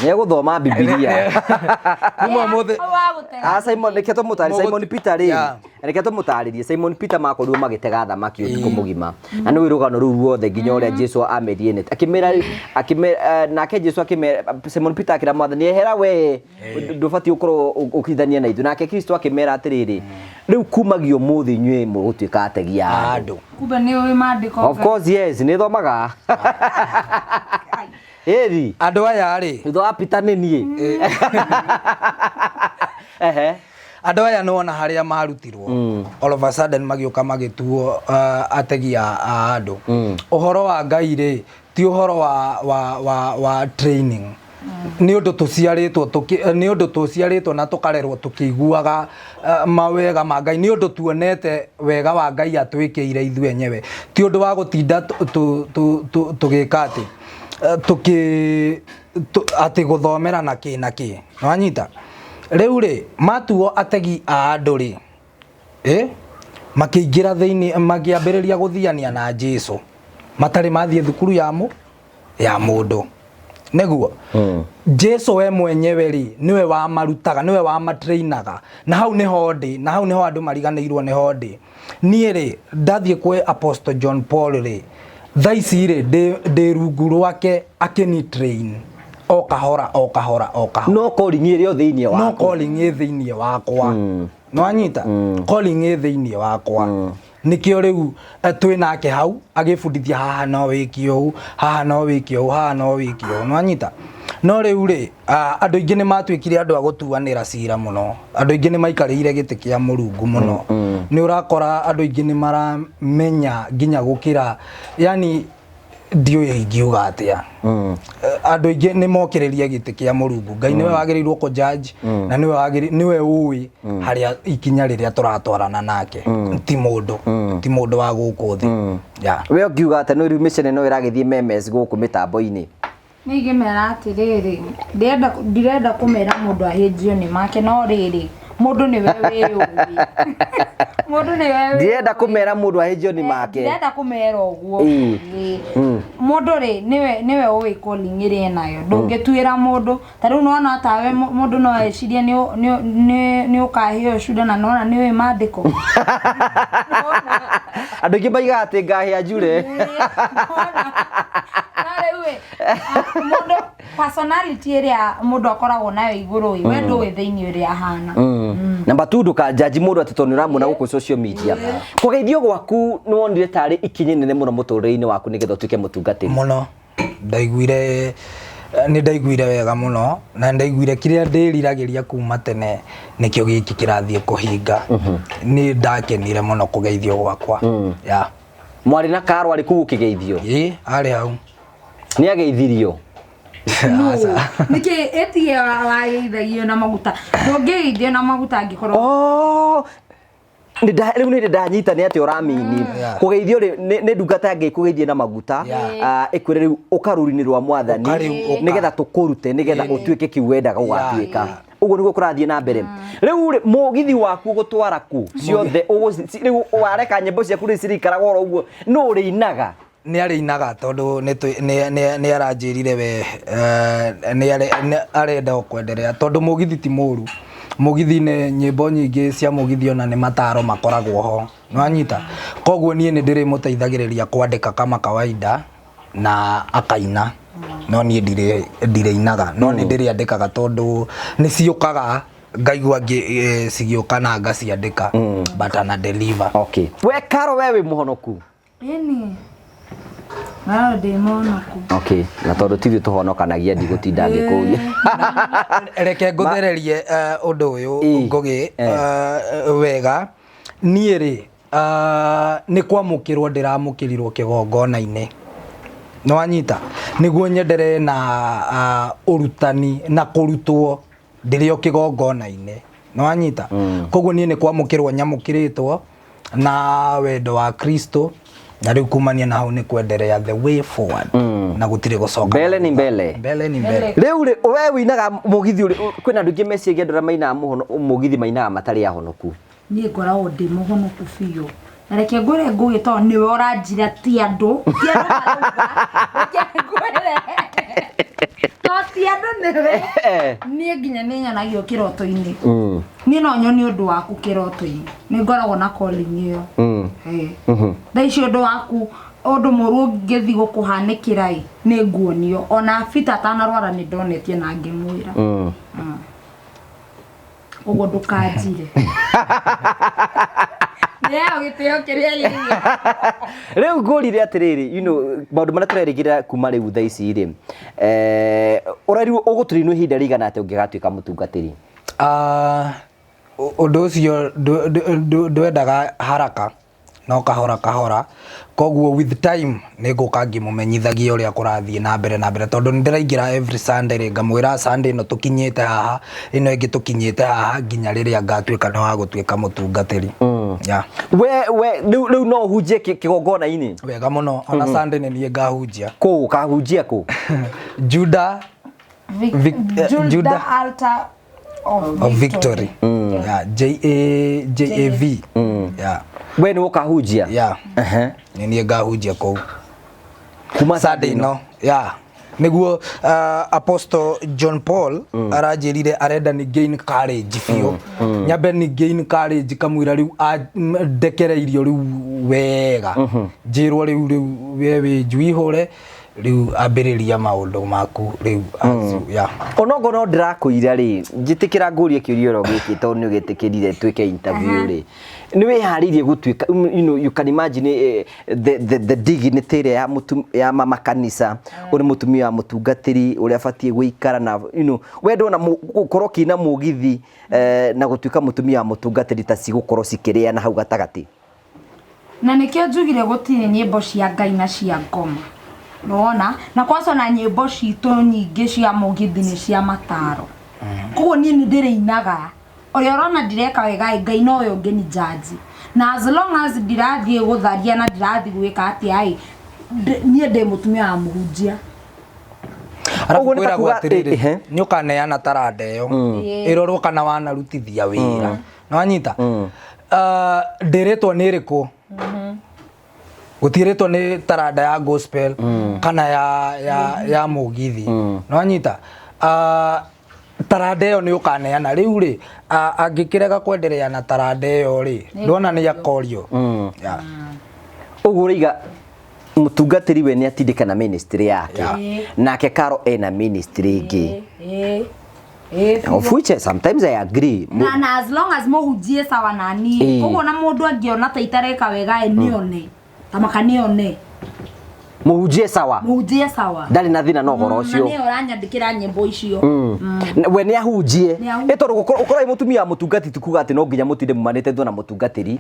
Nĩ egũthoma Bibilia. Kuma ũmũthĩ. Simon, reke tũmũtarĩrie. Simon Peter rĩ, reke tũmũtarĩrie. Simon Peter makorirwo magĩtega thamaki ũtukũ mũgima. Na nĩ rũgano rũu ruothe nginya ũrĩa Jesu amerie nĩ. Akĩmera, akĩmera, nake Jesu akĩmera, Simon Peter akĩra Mwathani, ehera we, ndũbatiĩ gũkorwo ũkithania na ithuĩ. Nake Kristo akĩmera atĩrĩrĩ, rĩu kumagia ũmũthĩ inyuĩ mũgũtuĩka ategi a andũ. Kumbe nĩ ũĩ maandĩko. Of course yes, nĩ thomaga. Ĩri. Andũ aya rĩ. Thutha wa Peter nĩ niĩ. Andũ aya nĩ wona harĩa marutirwo. All of a sudden magĩũka magĩtuo ategi a andũ. Ũhoro wa Ngai rĩ, ti ũhoro wa training. Nĩ ũndũ tũciarĩtwo nĩ ũndũ tũciarĩtwo na tũkarerwo tũkĩiguaga mawega ma Ngai, nĩ ũndũ tuonete wega wa Ngai atwĩkĩire ithuĩ enyewe, ti ũndũ wa gũtinda tũgĩka atĩ atĩ gũthomera na kĩ na kĩ. Nĩwanyita? Rĩu rĩ, matuo ategi a andũ rĩ, makĩingĩra thĩinĩ, makĩambĩrĩria gũthiania na Jesu matarĩ mathiĩ thukuru ya ya mũndũ. Nĩguo Jesu we mwenyewe rĩ, nĩwe wamarutaga, nĩwe wamatrainaga, na hau nĩho ndĩ, na hau nĩho andũ mariganĩirwo nĩho ndĩ. Niĩ rĩ, ndathiĩ kwĩ Apostle John Paul rĩ, thaa ici rĩ, ndĩ rungu rwake akĩni train o kahora o kahora o kahora. No calling ĩrĩ o thĩinĩ No waku. Calling ĩ thĩinĩ wakwa. Nĩwanyita? Calling ĩ thĩinĩ wakwa, nĩkĩo rĩu twĩ nake hau agĩbundithia, haha no wĩke ũũ, haha no wĩke ũũ, haha no wĩke ũũ. Nĩwanyita? No rĩu rĩ, andũ aingĩ nĩ matuĩkire andũ a gũtuanĩra cira mũno. Andũ aingĩ nĩ maikarĩire gĩtĩ kĩa Mũrungu mũno. Nĩ ũrakora andũ aingĩ nĩ maramenya nginya gũkĩra, yani ndiũĩ ingiuga atĩa. Andũ aingĩ nĩ mokĩrĩria gĩtĩ kĩa Mũrungu. Ngai nĩwe wagĩrĩirwo kũ judge, na nĩwe ũĩ harĩa ikinya rĩrĩa tũratwarana nake, ti mũndũ wa gũkũ thĩ. Yeah. We ũngiuga atĩ no rĩu mission ĩno ĩragĩthiĩ memes gũkũ mĩtambo-inĩ? Nĩ ingĩmera atĩrĩrĩ, ndirenda kũmera mũndũ ahĩnjio nĩ make, no rĩrĩ, mũndũ nĩwe wĩyũĩ, mũndũ nĩwe wĩyũĩ. Ndirenda kũmera mũndũ ahĩnjio nĩ make. Ndirenda kũmera ũguo. Ĩĩ. Ĩĩ. Mũndũ rĩ, nĩwe ũĩ calling ĩrĩa enayo. Ndũngĩtuĩra mũndũ. Ta rĩu nĩwona tawe mũndũ no ecirie nĩ ũkaheo cura, na nona nĩ ũĩ maandĩko. Nĩwona? Andũ aingĩ maigaga atĩ ngahĩa njure. Na rĩu ĩ, mũndũ personality ĩrĩa mũndũ akoragwo nayo igũrũ ĩ, we ndũĩ thĩinĩ ũrĩa ahana. Namba tu, ndũkanjanji mũndũ atĩ tondũ nĩ ũramuona gũkũ social media. Kũgeithio gwaku nĩ wonire tarĩ ikinya inene mũno mũtũrĩre-inĩ waku nĩgetha ũtuĩke mũtungatĩri? Mũno. Ndaiguire, nĩ ndaiguire wega mũno, na ndaiguire kĩrĩa ndĩriragĩria kuma tene nĩkĩo gĩkĩ kĩrathiĩ kũhinga. Nĩ ndakenire mũno kũgeithio gwakwa, yeah. Mwarĩ na Karo arĩ kũu ũkĩgeithio? Ĩ, arĩ hau. Nĩ ageithirio? Aca. Nĩkĩ ĩtige wageithagio na maguta? Ndũngĩgeithio na maguta angĩkorwo Oh, rĩu nĩ ndanyita nĩ atĩ ũramini. Kũgeithio rĩ, nĩ ndungata ya Ngai kũgeithie na maguta, ĩkwĩre rĩu ũka rũru-inĩ rwa Mwathani, Ũka rĩu, ũka. nĩgetha tũkũrute, nĩgetha ũtuĩke kĩu wendaga ũgatuĩka. Ũguo nĩguo kũrathiĩ na mbere. Rĩu rĩ, mũgithi waku ũgũtwara kũ ciothe? Rĩu wareka nyĩmbo ciaku rĩ, cirikaraga oro ũguo no ũrĩinaga? Nĩ arĩinaga, tondũ nĩ aranjĩrire we nĩ arenda o kwenderea, tondũ mũgithi ti mũru. Mũgithi-inĩ nyĩmbo nyingĩ cia mũgithi ona nĩ mataro makoragwo ho. Nĩwanyita? Koguo niĩ nĩ ndĩrĩmũteithagĩrĩria kwandĩka kama kawaida na akaina, no niĩ ndirĩinaga, no nĩ ndĩrĩandĩkaga, tondũ nĩ ciũkaga ngaigua cigĩũka na ngaciandĩka, but ana deliver. Okay, we Karo, we wĩ mũhonoku? Ĩni, no ndĩ mũhonoku. Okay, na tondũ tithuĩ tũhonokanagia, ndigũtinda ngĩkũria. Reke ngũthererie ũndũ ũyũ. Ngũgĩ wega, niĩ rĩ, nĩ kwamũkĩrwo ndĩramũkĩrirwo kĩgongona-inĩ. Nĩwanyita? Nĩguo nyenderee na ũrutani na kũrutwo ndĩrĩ o kĩgongona-inĩ. Nĩwanyita? Koguo niĩ nĩ kwamũkĩrwo nyamũkĩrĩtwo na wendo wa Kristo, na rĩu kumania na hau nĩ kwenderea the way forward, na gũtirĩ gũcoka. Mbele ni mbele. Mbele ni mbele. Rĩu rĩ, we wĩinaga mũgithi ũrĩ, kwĩna andũ aingĩ meciria andũ arĩa mainaga mũgithi mainaga matarĩ ahonoku. Niĩ ngoragwo ndĩ mũhonoku biũ, na reke ngwĩre Ngũgĩ, tondũ nĩwe ũranjĩra, ti andũ marauga. Reke ngwĩre, to ti andũ, nĩwe. Niĩ nginya nĩ nyonagio kĩroto-inĩ. Niĩ no nyone ũndũ waku kĩroto-inĩ. Nĩ ngoragwo na calling ĩyo. Thaa ici ũndũ waku, ũndũ mũru ũngĩthiĩ gũkũhanĩkĩra ĩ, nĩ nguonio. Ona Peter atanarwara nĩ ndonetie na ngĩmwĩra. Ũguo ndũkanjire nĩyo gĩtĩo kĩrĩa gĩgĩa. Rĩu ngũrire atĩrĩrĩ, maũndũ marĩa tũrerĩgĩrĩra kuma rĩu thaa ici rĩ, ũrerirwo ũgũtũrinwo ihinda rĩigana atĩa ũngĩgatuĩka mũtungatĩri? Ah, ũndũ ũcio ndwendaga haraka. No kahora kahora, koguo with time nĩ ngũka ngĩmũmenyithagia ũrĩa kũrathiĩ na mbere na mbere, tondũ nĩ ndĩraingĩra every Sunday rĩ, ngamwĩra Sunday ĩno tũkinyĩte haha, ĩno ĩngĩ tũkinyĩte haha, nginya rĩrĩa ngatuĩka nĩ wa gũtuĩka mũtungatĩri. Yeah. We rĩu no ũhunjie kĩgongona-inĩ? Wega mũno, ona Sunday nĩ niĩ ngahunjia. Kũ ũkahunjia kũ? Judah Judah Altar of Victory. Yeah, J A J A V. Yeah. We nĩ ũkahunjia? Yeah. Ehe. Nĩ niĩ ngahunjia kũu. Kuma Sunday no. Yeah. Nĩguo Apostle John Paul aranjĩrire arenda ni gain courage biũ. Nyambe ni gain courage kamwĩra rĩu ndekereirio rĩu wega. Njĩrwo rĩu we wĩ njui hũre rĩu ambĩrĩria maũndũ maku rĩu. Yeah. Onogo no ndĩrakwĩra rĩ, njĩtĩkĩra ngũrie kĩũria oro gĩkĩ tondũ nĩ ũgĩtĩkĩrire twĩke interview rĩ. Nĩ wĩharĩirie gũtuĩka, you know, you can imagine the dignity ĩrĩa ya mama kanitha, ũrĩ mũtumia wa mũtungatĩri ũrĩa abatiĩ gũikara na, you know, we ndona gũkorwo kĩna mũgithi na gũtuĩka mũtumia wa mũtungatĩri ta cigũkorwo cikĩrĩana hau gatagatĩ. Na nĩkĩo njugire gũtirĩ nyĩmbo cia Ngai na cia ngoma. Nĩwona? Na kwanza na nyĩmbo citũ nyingĩ cia mũgithi nĩ cia mataro. Koguo niĩ nĩ ndĩrĩinaga. Ũrĩa ũrona ndireka wega ĩ, Ngai nowe ũngĩ ni judge. Na as long as ndirathiĩ gũtharia na ndirathiĩ gwĩka atĩa ĩ, niĩ ndĩ mũtumia wa mũhunjia. Arabu Ũguo nĩ ta kwĩragwo kuga, atĩrĩrĩ, ehe. nĩ ũkaneana taranda ĩyo ĩrorwo kana wanarutithia wĩra. Nĩwanyita? Ndĩrĩtwo nĩ ĩrĩkũ? Gũtirĩtwo nĩ taranda ya gospel kana ya mũgithi. Nĩwanyita? Taranda ĩyo nĩ ũkaneana rĩu rĩ, angĩkĩrega kwenderea na taranda ĩyo rĩ, ndona nĩ akorio. Yeah. Ũguo ũraiga mũtungatĩri we nĩ atindĩka na ministry yake. Nake Karo ena ministry ĩngĩ. Of which sometimes I agree. Na as long as mũhunjie sawa na niĩ. Koguo na mũndũ angĩona ta itareka wega ĩ, nĩone. Ta maka nĩone. Mũhunjie sawa. Mũhunjie sawa. Ndarĩ na thĩna na ũhoro ũcio. Na nĩwe ũranyandĩkĩra nyĩmbo icio. We nĩ ahunjie. Nĩ ahunjie. Ĩ tondũ gũkorwo wĩ mũtumia wa mũtungati ti kuga atĩ no nginya mũtinde mumanĩte tu na mũtungatĩri.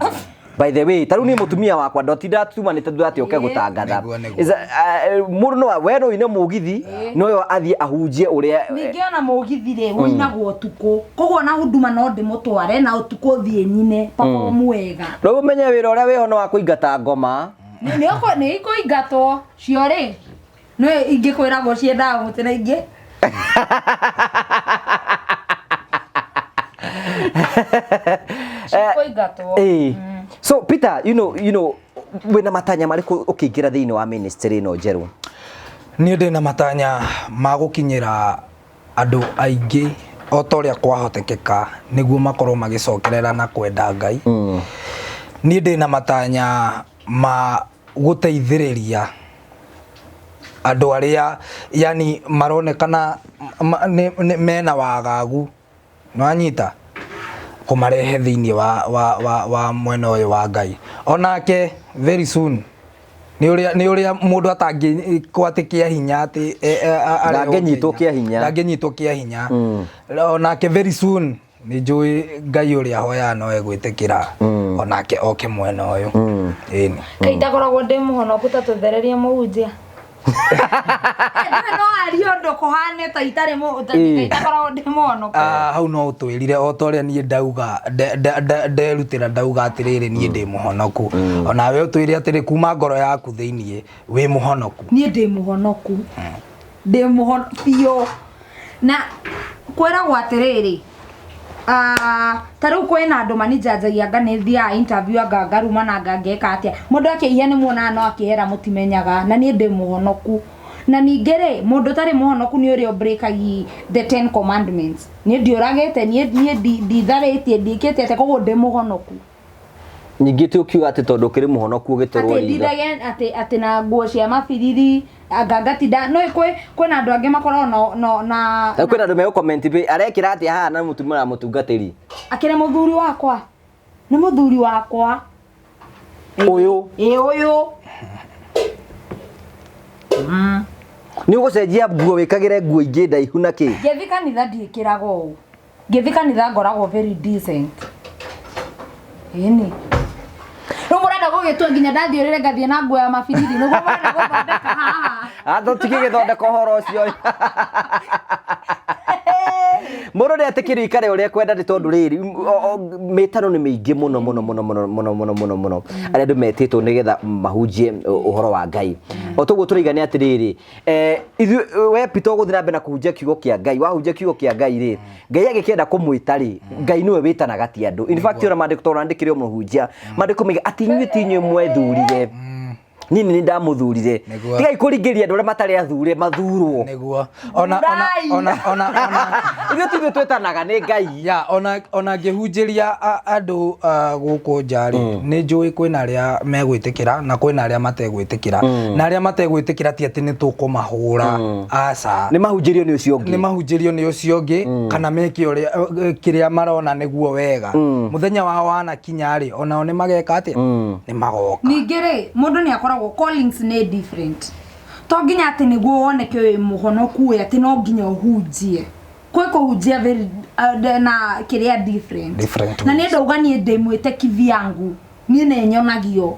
By the way, ta rĩu niĩ mũtumia wakwa ndotindaga tumanĩte tu atĩ oke gũtangatha. Nĩguo, nĩguo. Is a, mũndũ no we no ũine mũgithi, no yo athiĩ ahunjie ũrĩa. Ningĩ ona mũgithi rĩ, ũinagwo ũtukũ. Koguo ona huduma no ndĩmũtware na ũtukũ thiĩ nyine perform wega. Rĩu ũmenye wĩra ũrĩa wĩho nĩ wa kũingata ngoma. Nĩ ikũingatwo cio rĩ. Nĩ ingĩkwĩragwo ciendaga mũtĩ na ingĩ. Cikũingatwo. So Peter, you know, wĩna matanya marĩkũ ũkĩingĩra thĩinĩ wa ministry ĩno njerũ? Niĩ ndĩna matanya ma gũkinyĩra andũ aingĩ o ta ũrĩa kwahotekeka nĩguo makorwo magĩcokerera na kwenda Ngai. Niĩ ndĩna matanya ma gũteithĩrĩria andũ arĩa yani maronekana mena wagagu, nĩwanyita, kũmarehe thĩinĩ wa mwena ũyũ wa Ngai. Onake very soon nĩ ũrĩa mũndũ atangĩkwatĩ kĩa hinya atĩ, arehwo Ndangĩnyitwo kĩa kĩa hinya. Ndangĩnyitwo kĩa hinya. Onake very soon nĩ njũĩ Ngai ũrĩa hoyaga no egwĩtĩkĩra onake oke mwena ũyũ. Ĩni. Kaĩ ndakoragwo ndĩ mũhonoku ta tũthererie mũhunjia. No arie ũndũ kũhane ta itarĩ ta itakoragwo ndĩ mũhonoku. Hau no ũtwĩrire o ta ũrĩa niĩ ndauga, nderutĩra ndauga atĩrĩrĩ, niĩ ndĩ mũhonoku. Onawe ũtwĩre atĩrĩ, kuma ngoro yaku thĩiniĩ wĩ mũhonoku. Niĩ ndĩ mũhonoku. Ndĩ mũhonoku biũ. Na kwĩragwo atĩrĩrĩ, ta rĩu kwĩna andũ manijanjagia anga nĩ thiaga interview anga ngaruma na anga ngeka atĩa. Mũndũ akĩiya nĩ muonaga no akĩhera mũtimenyaga, na niĩ ndĩ mũhonoku. Na ningĩ rĩ, mũndũ ũtarĩ mũhonoku nĩ ũrĩa ũbreakagi the 10 commandments. Niĩ ndiũragĩte, niĩ nditharĩtie, ndiĩkĩte atĩa, koguo ndĩ mũhonoku. Ningĩ ti ũkiuga atĩ tondũ ũkĩrĩ mũhonoku ũgĩtũrwo Atĩ ritho. ndindage atĩ na nguo cia mabiriri, anga ngatinda, no kwĩna andũ angĩ makoragwo na Na kwĩna andũ megũ-comment pĩ, arekĩra atĩa haha na mũtumia wa mũtungatĩri? Akĩrĩ mũthuri wakwa. Nĩ mũthuri wakwa. Ũyũ. Ĩ, ũyũ. Nĩ ũgũcenjia nguo wĩkagĩre nguo ingĩ ndaihu na kĩ? Ngĩthiĩ kanitha ndiĩkĩraga ũũ. Ngĩthiĩ kanitha ngoragwo very decent. Ĩni. Rĩu mũrenda Mũrenda gũgĩtua nginya ndathiĩ ũrĩrĩ ngathiĩ na nguo ya mabiriri nĩguo mũrenda gũthondeka haha. Tũtigĩgĩthondeka ũhoro ũcio. Mũndũ nĩ etĩkĩrio ikare ũrĩa ekwenda nĩ tondũ rĩrĩ mĩtano nĩ mĩingĩ mũno mũno mũno mũno mũno mũno mũno mũno arĩa andũ metĩtwo nĩgetha mahunjie ũhoro wa Ngai. O toguo tũraiga nĩ atĩrĩrĩ, ithuĩ we Peter ũgũthiĩ na mbere na kũhunjia kiugo kĩa Ngai, wahunjia kiugo kĩa Ngai rĩ, Ngai agĩkĩenda kũmwĩta rĩ, Ngai nĩwe wĩtanaga ti andũ. In fact ona maandĩko tondũ ndĩkĩrĩ o mũhunjia, maandĩko maiga atĩ inyuĩ ti inyuĩ mwethurire, niĩ nĩ ndamũthurire. Nĩguo. Tigai kũringĩrĩria andũ arĩa matarĩ athure mathurwo. Nĩguo ona ona Thurai. ona ona ona Ithuĩ ti ithuĩ twĩtanaga nĩ Ngai. Ya ona ngĩhunjĩria andũ gũkũ nja rĩ, nĩ njũĩ kwĩna arĩa megwĩtĩkĩra na kwĩna arĩa mategwĩtĩkĩra, na arĩa mategwĩtĩkĩra ti atĩ nĩ tũkũmahũra, aca. Nĩ mahunjĩrio nĩ ũcio Nĩ ũngĩ. mahunjĩrio nĩ ũcio ũngĩ kana meke ũrĩa kĩrĩa marona nĩguo wega. Mũthenya wao wanakinya rĩ, onao nĩ mageka atĩa? Nĩ magoka. Ningĩ rĩ, mũndũ nĩ akoragwo callings nĩ different. To nginya atĩ nĩguo woneke wĩ mũhonoku ĩ, atĩ no nginya ũhunjie. Kwĩ kũhunjia very na kĩrĩa different. Different Na ways. niĩ ndauga niĩ ndĩ mwĩtĩki vyangu, niĩ nĩ nyonagio.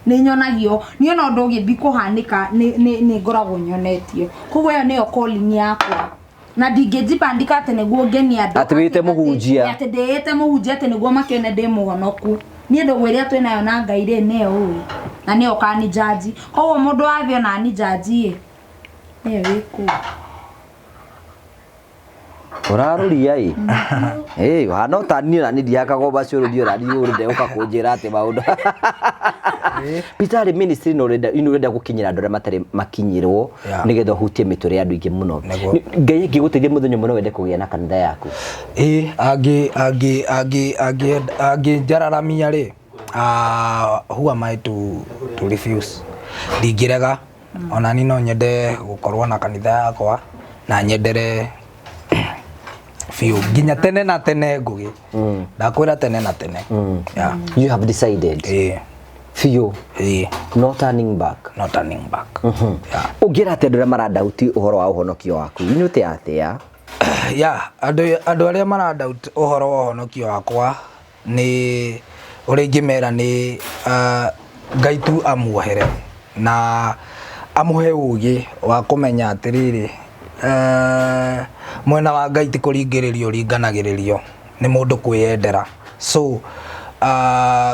Nĩ nyonagio. Niĩ ona ũndũ ũgĩthiĩ kũhanĩka nĩ ngoragwo nyonetio. Koguo ĩyo nĩyo calling yakwa. Na ndingĩnjibandika atĩ nĩguo ngenie andũ. Atĩ wĩte mũhunjia. Atĩ ndĩĩte mũhunjia atĩ nĩguo makĩone ndĩ mũhonoku. Niĩ ndũgũ ĩrĩa twĩnayo na Ngai rĩ, nĩyo ũĩ. Na nĩyo ũkanijaji. Koguo mũndũ wa thĩ ona anijaji ĩ, nĩwe wĩ kũu. Ũrarũria ĩ. Ĩ, hana ta niĩ na niĩ ndihakaga ũbacũrũrio na niĩ ũrenda ũka kũnjĩra atĩ maũndũ. Peter rĩ, ministry no ũrenda ino ũrenda gũkinyĩra andũ arĩa matarĩ makinyĩrwo nĩgetha ũhutie mĩtũrĩre ya andũ aingĩ mũno. Nĩguo. Ngai angĩgũteithia mũthenya ũmwe no wende kũgĩa na kanitha yaku. Ĩ, angĩ angĩ angĩ angĩ angĩnjararamia rĩ, who am I to refuse? Ndingĩrega. Ona niĩ no nyende gũkorwo na kanitha yakwa na nyendere biũ nginya tene na tene Ngũgĩ. Ndakwĩra tene na tene. Yeah. You have decided. Ĩ. Biũ. Ĩ. No turning back. No turning back. Yeah. Ũngĩra atĩa andũ arĩa maradauti ũhoro wa ũhonokio waku? Inyuĩ atĩa? Yeah, andũ arĩa maradoubt ũhoro wa ũhonokio wakwa nĩ ũrĩa ingĩmera nĩ Ngai tu amuohere na amũhe ũgĩ wa kũmenya atĩrĩrĩ, mwena wa Ngai ti kũringĩrĩrio ũringanagĩrĩrio nĩ mũndũ kwĩyendera. So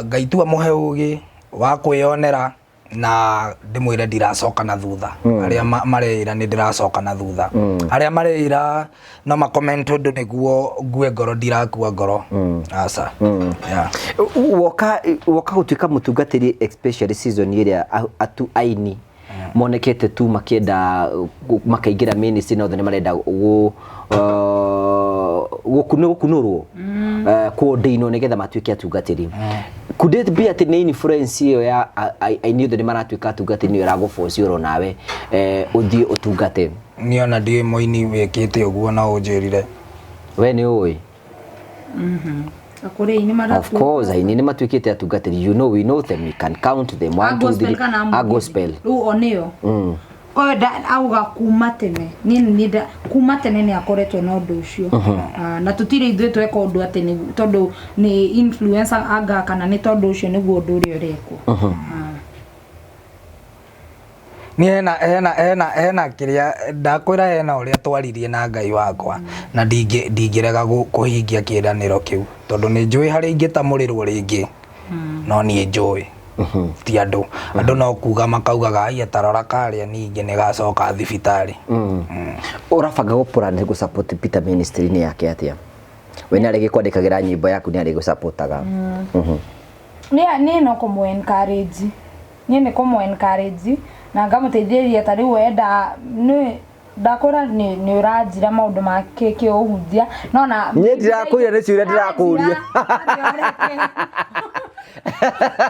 Ngai tu amũhe ũgĩ wa kwĩyonera na ndĩmwĩre ndiracoka na thutha. Arĩa mareĩra nĩ ndĩracoka na thutha, arĩa mareĩra no makoment ũndũ nĩguo ngue ngoro, ndirakua ngoro, aca. Yeah. Woka gũtuĩka mũtungatĩri especially season ĩrĩa atu aini monekete tu makĩenda makaingĩra ministry na othe nĩ marenda gũkunũrwo, kũndĩinwo nĩgetha matuĩke atungatĩri. Could it be atĩ nĩ influence ĩyo ya aini othe nĩ maratuĩka atungatĩri nĩyo ĩragũforce oro nawe ũthiĩ ũtungate? Niĩ ona ndiũĩ mũini wĩkĩte ũguo, no ũnjĩrire. We nĩ ũĩ? Akũrĩ aini Of maratuĩka. course, aini nĩ matuĩkĩte atungatĩri. You know, we know them, we can count them. One, A two, gospel three. kana A mũgithi? gospel. Rĩu o nĩyo. Oyo auga kuma tene. Niĩ nĩ kuma tene nĩ akoretwo na ũndũ ũcio. Na tũtirĩ ithuĩ tweka ũndũ atĩ nĩ tondũ nĩ influencer anga kana nĩ tondũ ũcio nĩguo ũndũ ũrĩa ũrekwo. Niĩ hena kĩrĩa ndakwĩra, hena ũrĩa twaririe na Ngai wakwa na ndingĩrega kũhingia kĩĩranĩro kĩu tondũ nĩ njũĩ harĩa ingĩtamũrĩrwo rĩngĩ, no niĩ njũĩ ti andũ. Andũ no kuga makaugaga aiya tarora karĩa ningĩ nĩ gacoka thibitarĩ. Ũrabanga gũplan gũ support Peter ministry-inĩ yake atĩa? We nĩ arĩgĩkwandĩkagĩra nyĩmbo yaku, nĩ arĩgũsupportaga? Niĩ no kũmũ encourage. Niĩ nĩ kũmũ encourage na ngamũteithĩrĩria. Ta rĩu wenda nĩ ndakwĩra nĩ ũranjĩra maũndũ ma kĩũhunjia no na Niĩ ndirakwĩra, nĩ ciũria ndĩrakũria.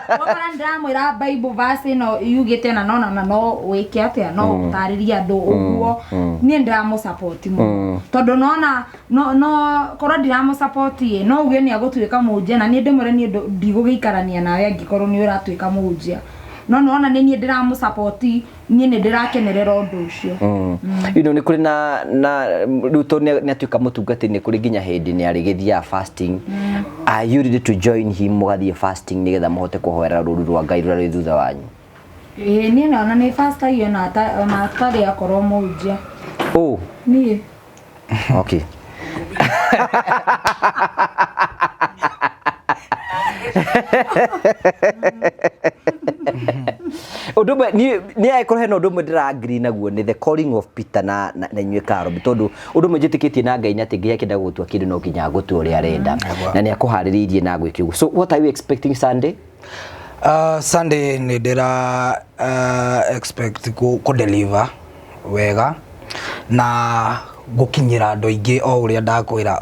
Wakora ndĩramwĩra Bible verse ĩno yugĩte na no wĩke atĩa, no ũtarĩrie andũ ũguo. Niĩ ndĩramũ support mũno tondũ nona no korwo ndiramũ support ĩ, no uge nĩ agũtuĩka mũhunjia na niĩ ndĩmwĩre niĩ ndigũgĩikarania nawe angĩkorwo nĩ ũratuĩka mũhunjia. No nĩwona nĩ niĩ ndĩramũ support, niĩ nĩ ndĩrakenerera ũndũ ũcio. Nĩ kũrĩ na Ruto nĩ atuĩka mũtungatĩri, nĩ kũrĩ nginya hĩndĩ nĩ arĩgĩthiaga fasting. Are you ready to join him mũgathiĩ fasting nĩgetha mũhote kũhoera rũru rwa Ngai rũrĩa rwĩ thutha wanyu? Ĩĩ, niĩ nona nĩ pastor ona atarĩ akorwo mũhunjia. Oh. Niĩ. Okay. Ũndũ ũmwe niĩ angĩkorwo hena ũndũ ũmwe ndĩra agree naguo nĩ the calling of Peter na inyuĩ Karobi, tondũ ũndũ ũmwe njĩtĩkĩtie na Ngai nĩ atĩ Ngai akĩenda gũgũtua kĩndũ no nginya agũtue ũrĩa arenda na nĩ akũharĩrĩirie na agwĩke ũguo. So what are you expecting Sunday? Sunday nĩ ndĩra expect ku deliver wega na gũkinyĩra andũ aingĩ o ũrĩa ndakwĩra,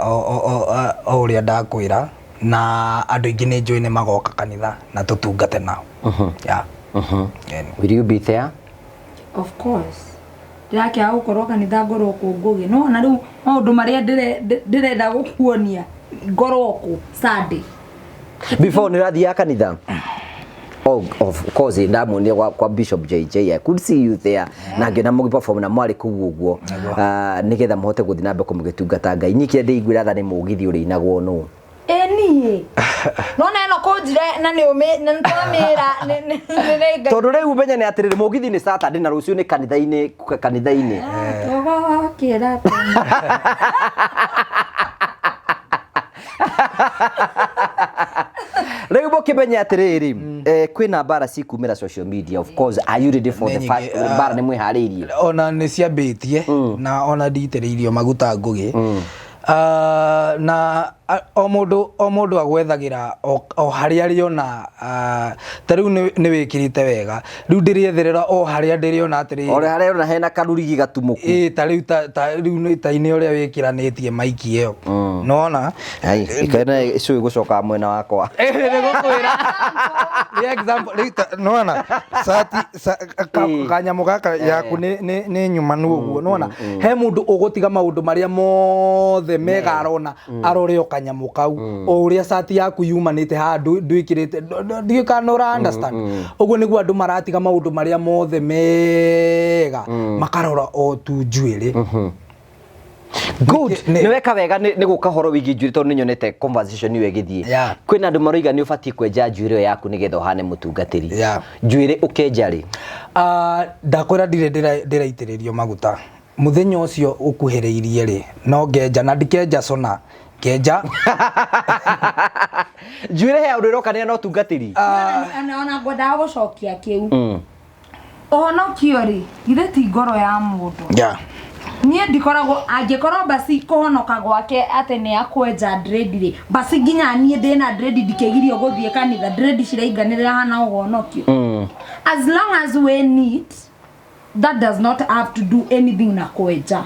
o ũrĩa ndakwĩra, na andũ aingĩ nĩ njũĩ nĩ magoka kanitha na tũtungate nao. Yeah. Will you be there? Of course. Ndĩrakĩaga gũkorwo kanitha ngorwo kũ Ngũgĩ. No ona rĩu maũndũ marĩa ndĩrenda gũkuonia ngorwo kũ Sunday. Before nĩ ũrathiaga kanitha? Oh, of course, ndamuonire kwa Bishop JJ. I could see you there. Na ngĩona mũgĩ perform na mwarĩ kũu ũguo. Nĩgetha mũhote gũthiĩ na mbere kũmũgĩtungata Ngai. Niĩ kĩrĩa ndĩiguĩra tha nĩ mũgithi ũrĩinagwo nũ. Ĩ niĩ. Nona ĩno kũnjire na nĩ ũmĩ, na nĩ twamĩra, nĩ Ngai. Tondũ rĩu menye nĩ atĩrĩrĩ, mũgithi nĩ Saturday na rũciũ nĩ kanitha-inĩ, kanitha-inĩ. Tũgokĩra tene. Rĩu mũkĩmenye atĩrĩrĩ, kwĩna mbara cikumĩra social media, of course, are you ready for the Nĩ first nyingĩ, mbara? Nĩ mwĩharĩirie? Ona nĩ ciambĩtie na ona nditĩrĩirio maguta Ngũgĩ. Na o mũndũ agwethagĩra o harĩa arĩona, ta rĩu nĩ wĩkĩrĩte wega, rĩu ndĩrĩetherera o harĩa ndĩrĩona atĩrĩrĩ. O harĩa ũrona hena karurigi gatumũku. Ĩ, ta rĩu ta rĩu nĩ ta inĩ ũrĩa wĩkĩranĩtie maiki ĩyo nona. Ai, ikaina icũĩ gũcoka mwena wakwa. Nĩ gũkwĩra nĩ example rĩu nona cati kanyamũ gaka yaku nĩ nyumanu ũguo, nona he mũndũ ũgũtiga maũndũ marĩa mothe mega arona arore o kanyamũ kau, o ũrĩa cati yaku yumanĩte haha ndwĩkĩrĩte, ndiũĩ kana ũra understand. Ũguo nĩguo andũ maratiga maũndũ marĩa mothe mega makarora o tu njuĩrĩ. Good. Nĩ weka wega nĩ gũka horo wĩgiĩ njuĩrĩ, tondũ nĩ nyonete conversation ĩyo ĩgĩthiĩ. Kwĩna andũ maroiga nĩ ũbatiĩ kwenja njuĩrĩ ĩyo yaku nĩgetha ũhane mũtungatĩri. Njuĩrĩ ũkenja rĩ? Ndakwĩra ndirĩ ndĩraitĩrĩrio maguta. Mũthenya ũcio ũkuhĩrĩirie rĩ, no ngenja na ndikenja cona ngenja. Njuĩrĩ he ũndũ ĩrokanĩra na ũtungatĩri? Ona ngwendaga gũcokia kĩu. Ũhonokio rĩ, githĩ ti ngoro ya mũndũ? Niĩ ndikoragwo, angĩkorwo basi kũhonoka gwake atĩ nĩ akwenja dread rĩ, basi nginya niĩ ndĩna dread ndikĩgirio gũthiĩ kanitha, dread cirainganĩrĩra hana ũhonokio. As long as we need that does not have to do anything na kwenja.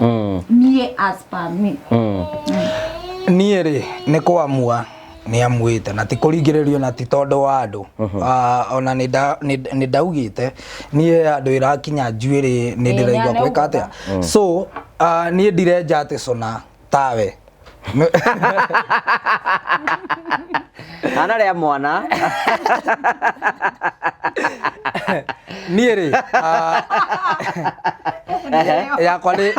Niĩ as per me. Niĩ rĩ, nĩ kũamua nĩ amuĩte na ti kũringĩrĩrio na ti tondũ wa andũ. Ona nĩ ndaugĩte niĩ andũ ĩrakinya njuĩrĩ nĩ ndĩraigua gwĩka atĩa, so niĩ ndirenja atĩ cona tawe. Ana rĩa mwana. Niĩ rĩ, yakwa nĩ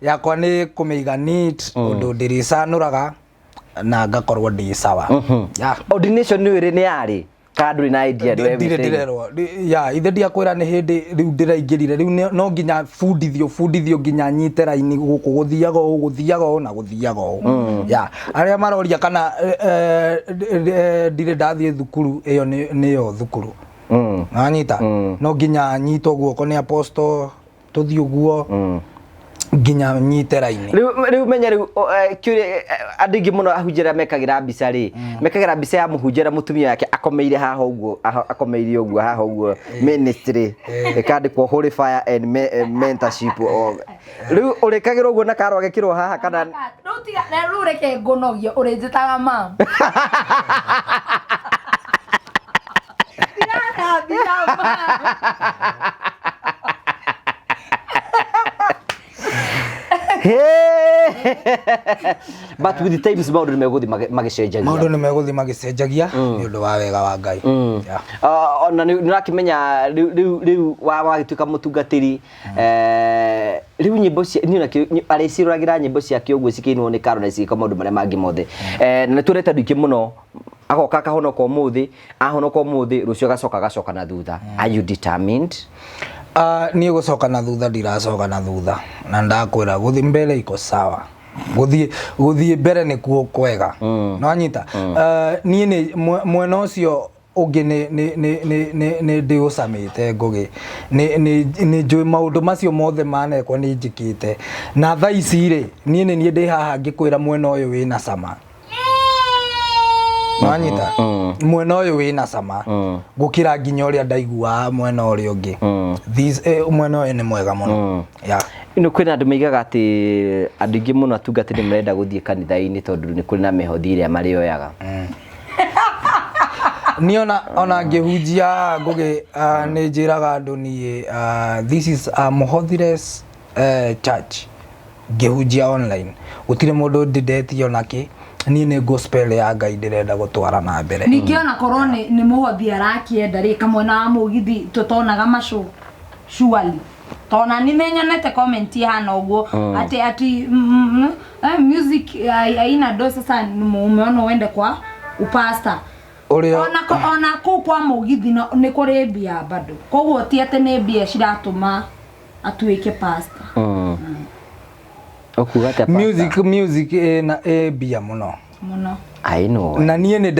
yakwa nĩ kũmĩiga neat ũndũ ndĩrĩcanũraga na ngakorwo ndĩ sawa. Yeah. Ordination nĩ ĩrĩ nĩ yarĩ kana ndũrĩ na idea? Ndirĩ ndĩrerwo ya ithe ndiakwĩra nĩ hĩndĩ rĩu ndĩraingĩrire rĩu no nginya bundithio nginya nyite raini gũkũ gũthiaga ũũ, gũthiaga ũũ na gũthiaga ũũ. Ya arĩa maroria kana ndirĩ ndathiĩ thukuru ĩyo nĩyo thukuru nanyita, no nginya nyitwo guoko nĩ apostle tũthiĩ ũguo nginya nyite raini. Rĩu menya rĩu kĩũria, andũ aingĩ mũno ahunjia arĩa mekagĩra mbica rĩ, mekagĩra mbica ya mũhunjia na mũtumia wake akomeire haha ũguo, akomeire ũguo haha ũguo ministry ĩkandĩkwo holy fire and mentorship. Rĩu ũrĩkagĩrwo ũguo na karo agekĩrwo haha kana? Rĩu tiga na rĩu reke ngũnogie, ũrĩnjĩtaga mam. Tigana mbica mam. Hey! But with the times maũndũ nĩ megũthiĩ magĩcenjagia. Maũndũ nĩ megũthiĩ magĩcenjagia nĩ ũndũ wa wega wa Ngai. Yeah. Ah, ona nĩ ũrakĩmenya rĩu wagĩtuĩka mũtungatĩri, rĩu nyĩmbo cia niĩ nakĩo arĩciroragira nyĩmbo ciake ũguo cikĩinwo nĩ Karo na cigĩka maũndũ marĩa mangĩ mothe. Na nĩ tuonete andũ aingĩ mũno agoka akahonoka ũmũthĩ, ahonoka ũmũthĩ, rũciũ agacoka agacoka na thutha. Are you determined? Ah, niĩ gũcoka na thutha ndiracoka na thutha, na ndakwĩra gũthiĩ mbere iko sawa, gũthiĩ mbere nĩkuo kwega. Nĩwanyita? Niĩ nĩ mwena ũcio ũngĩ nĩ ndĩũcamĩte Ngũgĩ, nĩ njũĩ maũndũ macio mothe manekwo nĩ njĩkĩte, na thaa ici rĩ, niĩ nĩ niĩ ndĩ haha ngĩkwĩra mwena ũyũ wĩna cama. Nĩwanyita? Mwena ũyũ wĩna cama gũkĩra nginya ũrĩa ndaiguaga mwena ũrĩa ũngĩ. Mwena ũyũ nĩ mwega mũno. Yeah. Ino kwĩna andũ maigaga atĩ andũ aingĩ mũno atungatĩri marenda gũthiĩ kanitha-inĩ tondũ nĩ kũrĩ na mĩhothi ĩrĩa marĩoyaga. Niĩ ona ngĩhunjia Ngũgĩ, nĩ njĩraga andũ niĩ, this is a mũhothiless church. Ngĩhunjia online gũtirĩ mũndũ ndĩndetie ona kĩ, niĩ nĩ gospel ya Ngai ndĩrenda gũtwara na mbere. Ningĩ ona korwo nĩ mũhothi arakĩenda rĩ, kamwena wa mũgithi tũtonaga macũ surely, tona nĩ menyonete comment ihana ũguo ati music haina do. Sasa umeona uende kwa upasta. Ũrĩa Ona kũu kwa mũgithi nĩ kũrĩ mbia bado, koguo ti atĩ nĩ mbia ciratũma atuĩke pastor. Ũkuga atĩa, pastor? Music ĩna ĩ mbia mũno. Mũno. I know. Na niĩ nĩ